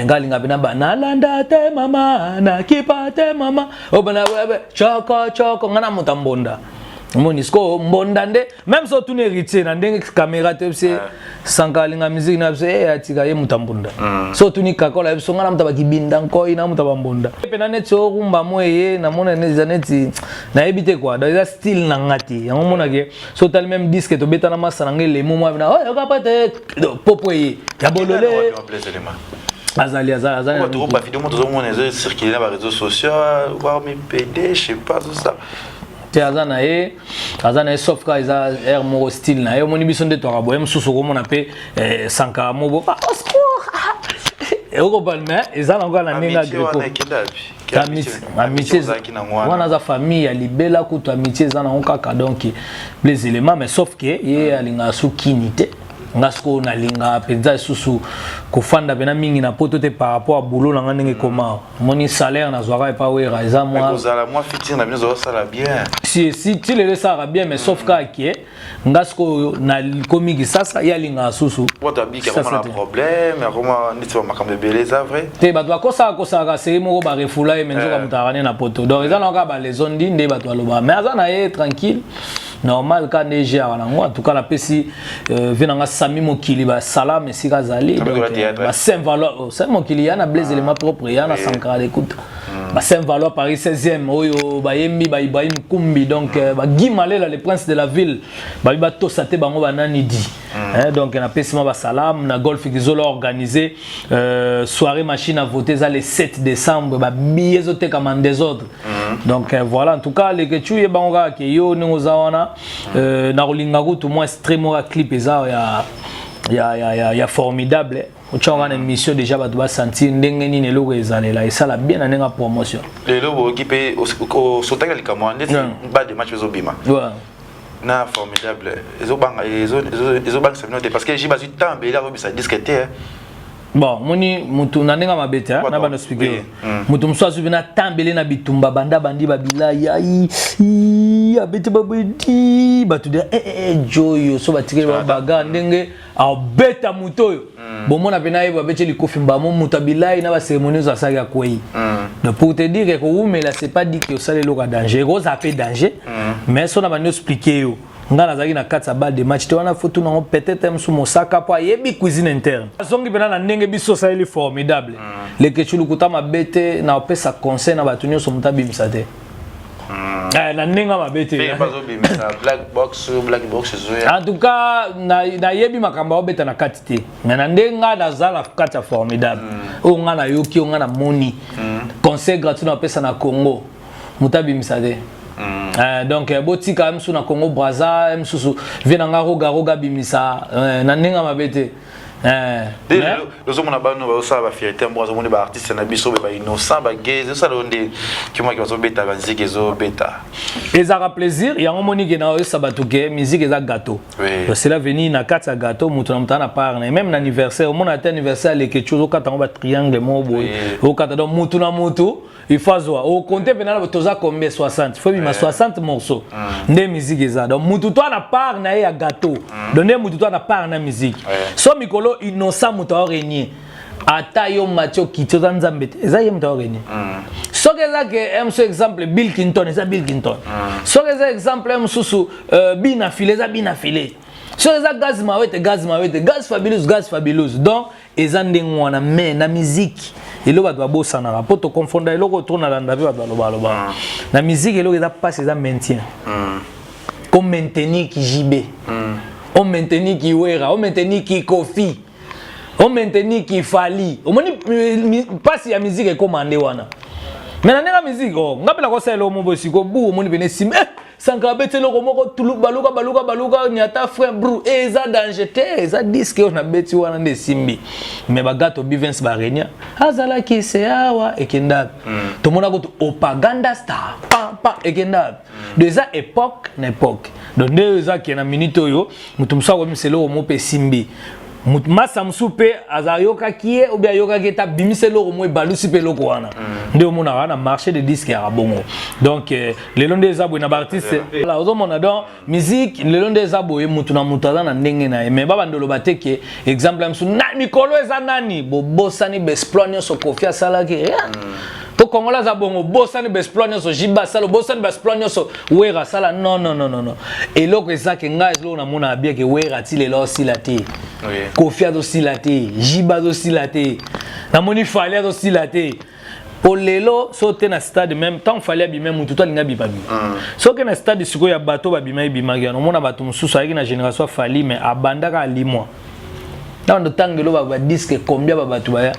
Nga alinga mpena ba nalanda te mama nakipa te mama obana choko choko, nga na moto ya mbonda. Omoni sikoyo mbonda nde même so otuni Héritier na ndenge caméra te, bise Sanka alinga musique na biso, e atika ye moto ya mbunda. So otuni Kakola, ye biso nga na moto bakibinda nkoi na moto ya bambunda mpena neti orumba mo eye namona eza neti nayebi te quoi. Donc eza style na nga te. Yango omonake so otali même disque tobeta na masa na ngai lemo mwa na oyoka pa te popo eye ya bolole azali azali. Ba vidéo mo tozomona ezo circuler na ba réseaux sociaux, warmi PD, je sais pas, tout ça. Te, aza na ye, sauf ka eza aire moko style na ye. Omoni biso nde twaka boye, mosusu okomona mpe Sankara mobo au secours ekokopana, mais eza nango na ndenge agreko. Amitié wana aza famille ya libela kutu, amitié eza nango kaka. Donc les éléments, mais sauf que ye alingaka su kini te. Nga sikoyo nalingaka mpenza lisusu kofanda mpena mingi na poto te par rapport à boulot na nga ndenge ekoma. Omoni salaire nazwaka epa Wera eza mwa si si ti lelo esalaka bien, mais sauf kaka ke nga sikoyo nakomi Kisasa, ye alingaka susu. Te, bato bakosaka kosaka seri moko barefula ye, me nzoka moto akaka nde na poto. Donc eza na kaka baleson ndi nde bato balobaka, mais aza na ye tranquille, normal ka nde gère nango. En tout cas napesi ve nanga Sami Mokili basalam esika azali, ba Saint Valois, Saint Mokili ya na Blaise élément propre ya na Sankara d'écoute, ba Saint Valois Paris 16e oyo bayembi ba Ibrahim Kumbi, donc ba Guy Malela, le prince de la ville, babi batosa te bango banani di. Donc napesi ma basalam na Golf Kizola organisé soirée machine à voter eza le 7 décembre, babillet ezotekama en désordre. Donc voilà, en tout cas leke ye bango kaka ke yo ndenge oza wana, nakolinga kutu mwa extrait moko ya clip eza ya formidable otyango wana émission déjà, bato basentir ndenge nini eloko ezalela esala bien na ndenge ya promotion. Lelo boyoki mpe osotaki likambo wana ndeti ba de match ezobima na formidable, ezobangisa bino te? Parce que ji bazwi temps ebele azobisa disque te. Bon, moni mutu na ndenge mabe te na bana expliquer, mutu mosusu azwi na temps ebele na bitumba banda bandi babilai ai abeti babedi bato de joyo so batikeli babaga ndenge abeta moto oyo bomona mpena ye babeti likofi mbamo moto abilai na bacérémonie oyo asalaki akwei. Donc pour te dire que kowumela, c'est pas dit que osali eloko ya danger, ekozala mpe danger, mais so na bandi expliquer yo, nga nazalaki na kati ya balle de match te wana, fotu nango peut-être mosu mosaka mpo ayebi cuisine interne azongi mpena na ndenge biso osaleli formidable. Lekeci lukuta mabe te na opesa conseil na bato nyonso, moto abimisa te na ndenge mabe te. En tout cas nayebi makambo aobeta na kati te, mais na ndenge nga naza na kati ya formidable oyo nga nayoki, oyo nga namoni, conseil gratuit na opesa na Congo, moto abimisa te. Donc botika mosusu na Congo Braza, mosusu vie na nga roga roga abimisa na ndenge mabe te. Tozomona bano bazosala bafierté mbo, azomoni baartiste na biso bainnocent bagez ezosala oyo nde kimwaki bazobeta banziki ezobeta. Ezalaka plaisir yango monike na oyesa bato ke musique eza gâteau. Cela veni na kati ya gâteau, moto na moto na part na ye. Même na anniversaire, omona te anniversaire aleke ti ozokata yango batriangle moko boye okata. Donc motu na motu il faut azwa okonte mpena toza combien? 60, faut ebima 60 morceaux nde musique eza. Donc mutu to na part na ye ya gâteau, donc nde mutu to na part na musique. So mikolo innocent moto aorenie ata yo mati okiti oza nzambe te, eza ye moto aorenie. Soki eza ke mosu exemple Bill Clinton, eza Bill Clinton. Soki eza exemple mosusu Bina File, eza Bina File. Soki eza Gaz Mawete, Gaz Mawete, Gaz Fabulous, Gaz Fabulous. Donc eza ndenge wana. Mais na musique eloko bato babosanaka mpo tokonfonda eloko to nalanda mpe bato balobaloba na musique, eloko eza mpasi eza maintien, ko maintenir ki JB, o maintenir ki Wera, o maintenir ki Kofi, o maintenir ki Fally. Omoni mpasi ya musique ekóma nde wana. Mais na ndenge ya musique o nga mpe nakosala eloko moko siko bu omoni pene nsima Sankara abeti eloko moko tulu baluka baluka baluka nyata frein bru eza danger te, eza disque oyo nabeti wana nde esimbi. Mais bagato bivens barenia azalaki se awa ekenda, tomona kutu Opaganda Star pam pam ekenda. Donc eza époque na époque. Donc nde eza ke na minute oyo moto mosusu akomisa eloko moko mpe esimbi, masa mosusu mpe azayokaki ye obi ayokaki ete abimisa eloko mo ebalusi mpe eloko wana nde omonaka na marché de disque yaka bongo. Donc lelo nde eza boye na baartiste voilà, ozomona. Donc musique lelo nde eza boye, mutu na mutu aza na ndenge na ye, mais babanda oloba te ke exemple ya mosusu na mikolo eza nani, bobosani baexploit nyonso Kofi asalaki. Po Congolais aza bongo, obosani ba exploit nyonso JB asala, obosani ba exploit nyonso Wera asala. Non, non, non, non, non. Eloko eza ke ngai, eloko namona bien ke Wera ti lelo osila te, Kofi azosila te, JB azosila te, namoni Fally azosila te. Po lelo so te na stade, même tant Fally abima, mutu to alingi abima bima. Soki na stade sikoyo ya bato babima, ebimaki wana, omona bato mosusu ayaki na génération ya Fally, mais abandaka alimwa na bando tangelo ba disque combien ba bato baya.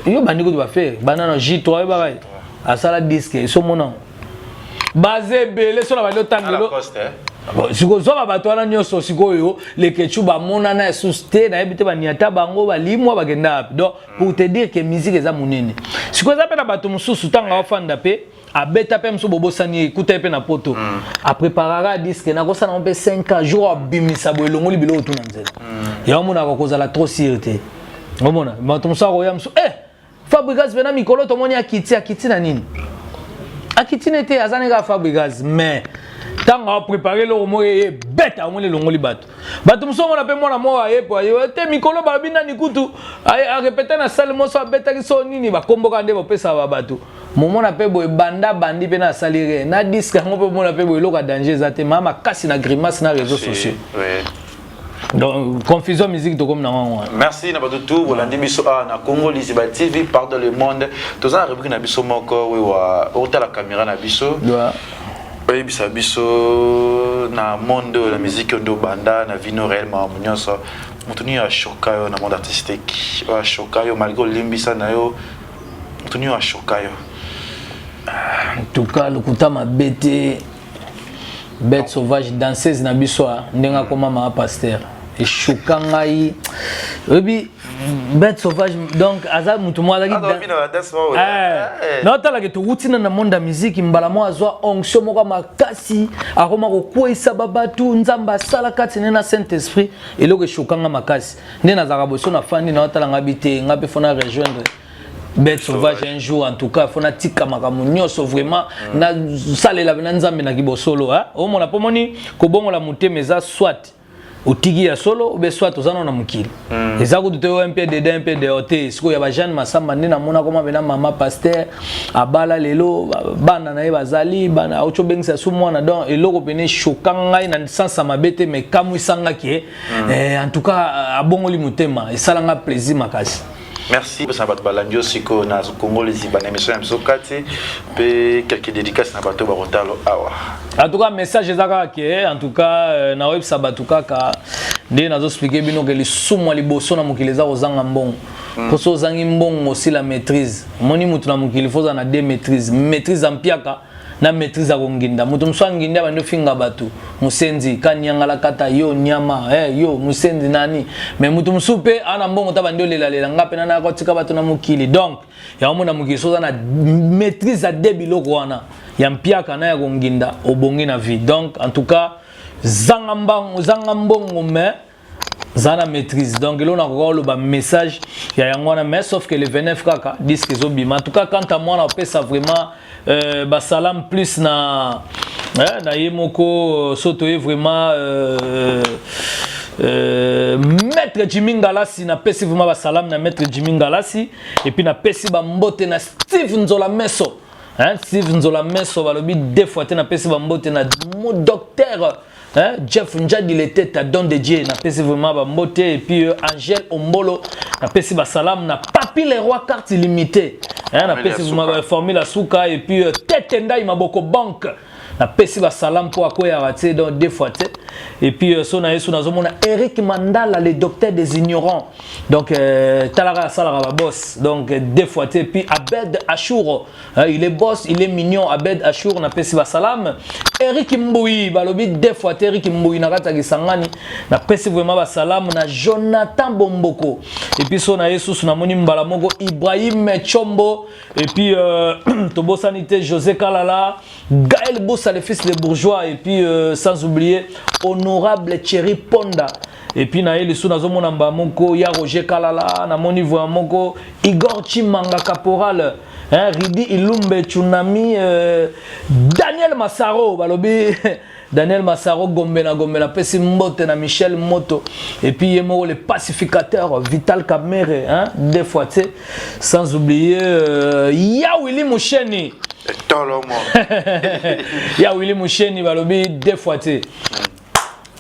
Yo bandi kutu ba Ferre banda na J3, oyebaka ye asala disque, esomona baza ebele. So na bandi otangelo sikoyo, zwa bato wana nyonso sikoyo, lekecu bamonana esusu te, nayebi te baniata bango balimwa bakenda wapi. Donc pour te dire que musique eza monene. Sikoyo eza mpe na bato mosusu, ntango aofanda mpe abeta mpe mosusu, bobosani ye, ekuta ye mpe na poto, apreparaka disque nakosala ngo mpe 5 ans, jour abimisa boye, elongoli biloko tu na nzela. Yango monaka kozala trop sûr te. Omona bato mosusu akoya mosusu, eh, Fabregas mpe na mikolo tomoni akiti, akiti na nini, akiti ne te, aza ne kaka Fabregas. Mais ntango aprépare eloko moko eye beta, omoni elongoli bato. Bato mosusu omona mpe mwana moko aye po aye te, mikolo balobi nani kutu arépété na salle moso, abetaki so nini, bakomboka nde bopesaka bato. Momona mpe boye, banda bandi mpe na asali re na disque yango mpe, omona mpe boye eloko ya danger eza te, maa makasi na grimace na réseaux sociaux. Donc confusion musique tokomi na wango wana. Merci na bato tu bolandi biso awa na Congo Liziba TV par dans le monde. Toza na rubrique na biso moko wewa otala caméra na biso, oyebisa biso na monde oyo na musique oyo nde obanda na vino réel, makambo nyonso, moto nini achoka yo na monde artistique, oyo achoka yo malgré olimbisa na yo, moto nini achoka yo? En tout cas, lokuta mabe te, Bête Sauvage, danseuse na biso, ndenge akoma mama pasteur, eshuka ngai. Oyebi Bête Sauvage, donc aza motu moko azalaki naotalaka, towuti na monde ya musique, mbala moko azwa onction moko ya makasi, akoma kokweyisa babatu. Nzambe asala kati ne na Saint Esprit. Eloko eshokanga makasi nde nazalaka boso nafandi naotala nga bi te, nga mpe fona rejoindre Bête Sauvage un jour. En tout cas, fo natika makambo nyonso vraiment, nasalela na Nzambe na kibosolo. Omona mpo moni kobongola motema eza soit otiki ya solo obe soit oza nano na mokili. Eza kutu te oyo mpe dede mpe deo te. Sikoyo ya bajeanne Masamba nde namona koma mpena mama pasteur, abala lelo, bana na ye bazali bana, auti obengisa su mwana. Donc eloko pene eshoka ngai na sens ya mabe te, mais kamwisangaki ye. En tout cas, abongoli motema, esalanga plaisir makasi. Merci mpesa bato balandi yo sikoyo na Congo Liziba na émission ya biso kati, mpe quelques dédicaces na bato bakotalo awa. En tout cas, message eza kaka ke, en tout cas, naoyebisa bato kaka nde nazoexpliquer bino ke lisumu ya liboso na mokili eza kozanga mbongo. Mpo so ozangi mbongo, osila maîtrise. Omoni motu na mokili fo ozala na deux maîtrise: maîtrise ya mpiaka na maîtrise ya konginda. Moto mosusu anginda, bandi ofinga bato, mosenzi kaniangala kata yo nyama, eh, yo mosenzi nani. Mais moto mosusu mpe ana mbongo ta, bandi olelalela nga mpe nana akotika bato na mokili. Donc yango mona mokili, so oza na maîtrise ya de biloko wana ya mpiaka na ya konginda, obongi na vie. Donc en tout cas, zanga mbongo, zanga mbongo, mais za na maîtrise. Donc eloko nakoka koloba, message ya yango wana. Mais sauf que le 29 kaka disque ezobima. En tout cas, quant à moi, naopesa vraiment basalam plus na ye moko so toye vraiment maître Jimmy Ngalasi. Napesi vraiment basalam na maître Jimmy Ngalasi, et puis napesi bambote na Steve Nzola Meso, hein, Steve Nzola Meso, balobi deux fois te. Napesi bambote na docteur, hein, Jeff Njadi le tête don de Dieu, napesi vraiment bambote. Et puis Angèle Ombolo, napesi basalam na Papi le Roi, carte illimitée, hein, napesi vraiment formule Asuka. Et puis Tete Ndai Maboko Banque, napesi basalam mpo akweyaka te, donc deux fois te. Et puis so na ye so nazomona Eric Mandala, le docteur des ignorants. Donc talaka asalaka baboss, donc deux fois te. Et puis Abed Achour, il est boss, il est mignon, Abed Achour, napesi basalam. Eric Mbui, balobi deux fois te, Eric Mbui na kati ya Kisangani, napesi vraiment basalam na Jonathan Bomboko. Et puis so na ye susu namoni mbala moko Ibrahim Chombo. Et puis tobosani te José Kalala, Gaël Bossa, le fils des bourgeois. Et puis sans oublier honorable Thierry Ponda. Et puis na ye lisusu nazomona mbala moko ya Roger Kalala, namoni voya moko Igor Chimanga Caporal, hein, Ridi Ilumbe Tsunami, Daniel Massaro, balobi. Daniel Massaro Gombe na Gombe napesi mbote na Michel Moto et puis ye moko le pacificateur Vital Kamerhe hein, deux fois tu sans oublier euh, Ya Willy Musheni Tolomo Ya Willy Musheni balobi deux fois tu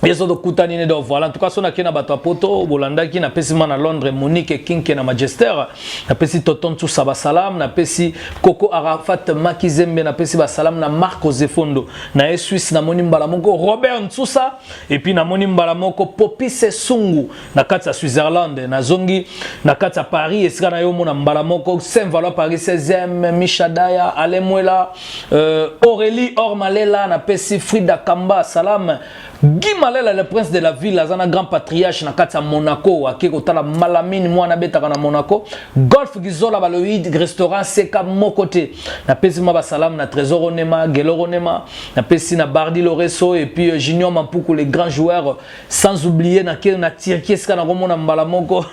ye so tokutani ne donc voilà en tout cas so nakei na bato ya poto bolandaki napesi ma na londres monique kinke na magester napesi toton ntusa basalam napesi koko arafat makizembe napesi basalam na marco zefondo na ye suisse namoni mbala moko robert ntusa epuis namoni mbala moko popise sungu na kati ya switzerland nazongi na kati ya paris esika na yo omona mbala moko saint valois paris 16e mishadaya alemwela euh, aurélie ormalela napesi frida kamba salam Guy Malela le prince de la ville aza na grand patriarche na kati ya Monaco ake kotala Malamine mwana abetaka na Monaco Golf Gizola balobi restaurant seka moko te napesi mwa basalamu na Trésor Onema Gelor Onema napesi na Bardi Loreso et puis euh, Junior Mampuku les grands joueurs sans oublier na ke na Turquie esika nakomona mbala moko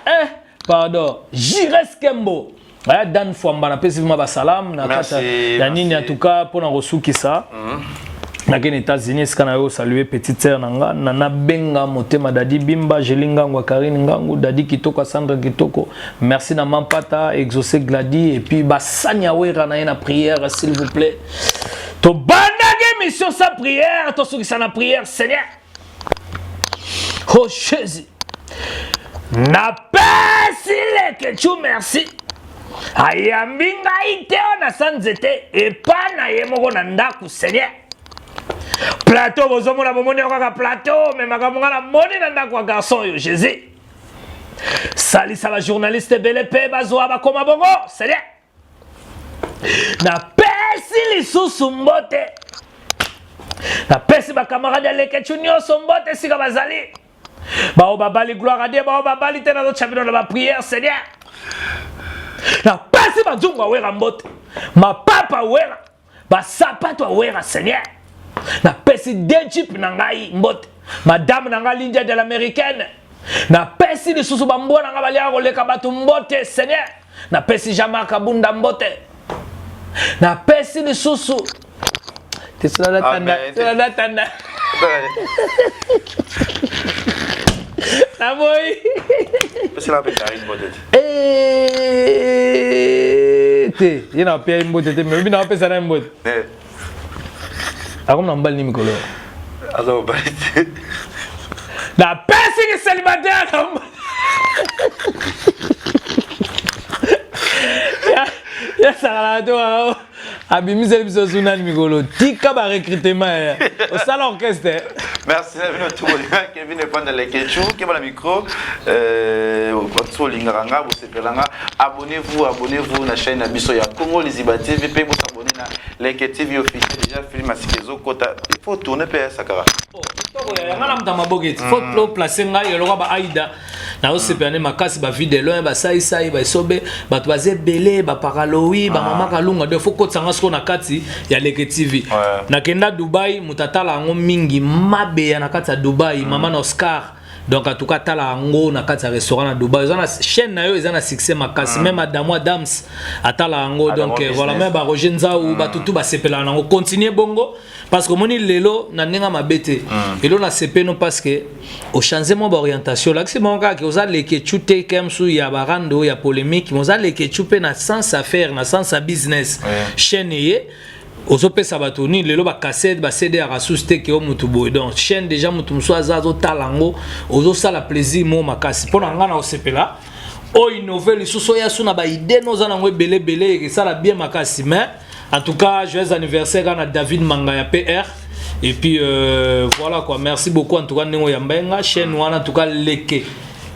eh pardon Jires Kembo aya Dan Fwamba napesi vrima basalam na kati ya nini en tout cas mpo na kosukisa mm. nakende États-Unis esika na yo saluer petite sœur na nga nana benga motema dadi bimba jeli ngangu ya Karine ngangu dadi kitoko Sandra kitoko merci na mampata exaucé Glady et puis basani ya wera na ye na prière s'il vous plaît tobandaki émission sa prière tosukisa na prière Seigneur oh Jésus napesi leketchu merci ayambi ngai te oyo na sa nzete epa na ye moko na ndako seigneur plateau bozomona bomoni yango kaka plateau me makambo ngai namoni na ndako ya garçon oyo jésus salisa bajournaliste ebele mpe bazwa bakoma bongo seigneur napesi lisusu mbote napesi bakamarade ya leketchu nyonso mbote esika bazali bao babali gloire à Dieu bao babali te nazotya bino na baprière seigneur napesi banzungu awera mbote mapapa awera basapato awera seigneur napesi de jeep na ngai mbote madame na ngai lindia de l'américaine napesi lisusu bambwa na ngai baliaka koleka bato mbote seigneur napesi jean-marc abunda mbote napesi lisusu tesolanatanda naboyi te ye na apia ye mbote te me obi na apesa na ye mbote eh. akomi na mobali ni mikolo aza mobali te napesi ki célibataire yasakalaka te abimiseli biso su nani mikolo tika ba recrutement ya osala orchestre merci na bino tout bolinga kevin epanda lekechu keba na micro euh, bato olingaka nga bosepela nga abonnez-vous abonnez-vous na chaîne na biso ya congo liziba tv mpe bosabonne na leke tv officiel déjà film ya sika ezokota il faut tourner mpe ya sakara oh, yanga na moto ya maboke ti faut mm. place ngai eloko ba aida nazosepela nde makasi ba vie de loin basaisai baesobe bato baza ebele baparalowi bamama ah. kalunga donc faut kotisa nga sikoyo na kati ya leke tv nakenda dubai moto atala yango mingi mabeya na kati ya dubai mm. mama na oscar donc en tout cas tala yango na kati ya restaurant na Dubaï eza na chaîne na yo eza na succès makasi mm. même Adamo Adams atala yango donc euh, voilà même ba Roger Nzau mm. bato tout basepelaka nango continuer bongo parce que omoni lelo na ndenge mabe te mm. elo na sepeno parce que ochange mwa baorientation olakisi bango kaka ke oza lekechu te kemsu ya barando ya polémique mais oza lekechu mpe na sens affaire na sens ya business ouais. chaîne ye ozopesa bato nini lelo bacassette bacd ya rasusu te ke o motu boye donc chaîne déjà motu mosusu aza azotala yango ozosala plaisir mo makasi mpo na ngai na kosepela oyo innove lisusu oya su na baide no oza nango ebele ebele esala bien makasi mais en tout cas joyeux anniversaire kaka na david mangaya pr et puis euh, voilà quoi merci beaucoup en tout cas ndenge oyamba nga chaîne wana en tout cas leke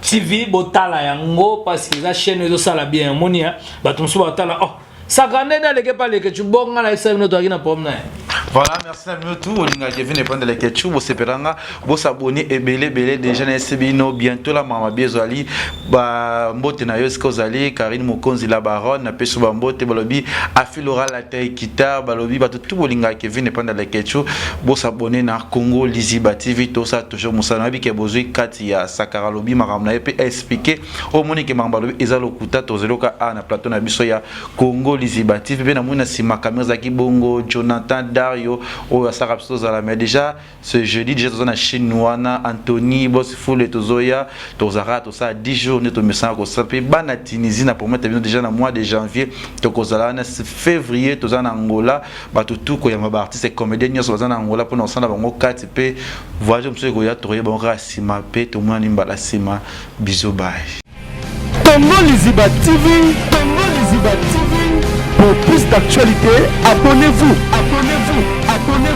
tv botala yango parce que eza chaîne ezosala bien omoni bato mosusu batala oh saka nde nde aleke pa leke tu bonga na yebisa bino toyaki na problème na ye Voilà, merci à nous tous. Olinga Kevin et Pandele Ketchou, bosepelanga, bosabonner ebele ebele déjà na SBino bientôt la mama biezali ba mbote na yo esika ozali Karine Mokonzi la baronne na peso ba mbote balobi afilora la taille kita balobi bato tout bolinga Kevin et Pandele Ketchou, bosabonner na Congo Liziba TV to ça toujours musala na bike bozui kati ya Sakara lobi makambo na ye pe expliquer omoni ke makambo alobi eza lokuta tozeloka a na plateau na biso ya Congo Liziba TV pe namoni na nsima kamera ezalaki bongo Jonathan Dario. Luwayo oyo asalaka biso tozala. Mais déjà ce jeudi déjà toza na Chine wana, Anthony Bos Fule, tozoya, tozalaka tosala 10 jours nde tomesana kosala. Mpe bana Tunisie, na promettre bino déjà na mois de janvier tokozala wana. Février toza na Angola, bato tu koyamba baartiste comédien nyonso baza na Angola mpona kosala bango kati. Mpe voyage mosusu ekoya, tokoyeba bango kaka nsima. Mpe tomonani mbala nsima. Biso bye. Congo Liziba TV, Congo Liziba TV. Pour plus d'actualités, abonnez-vous, abonnez-vous, abonnez-vous.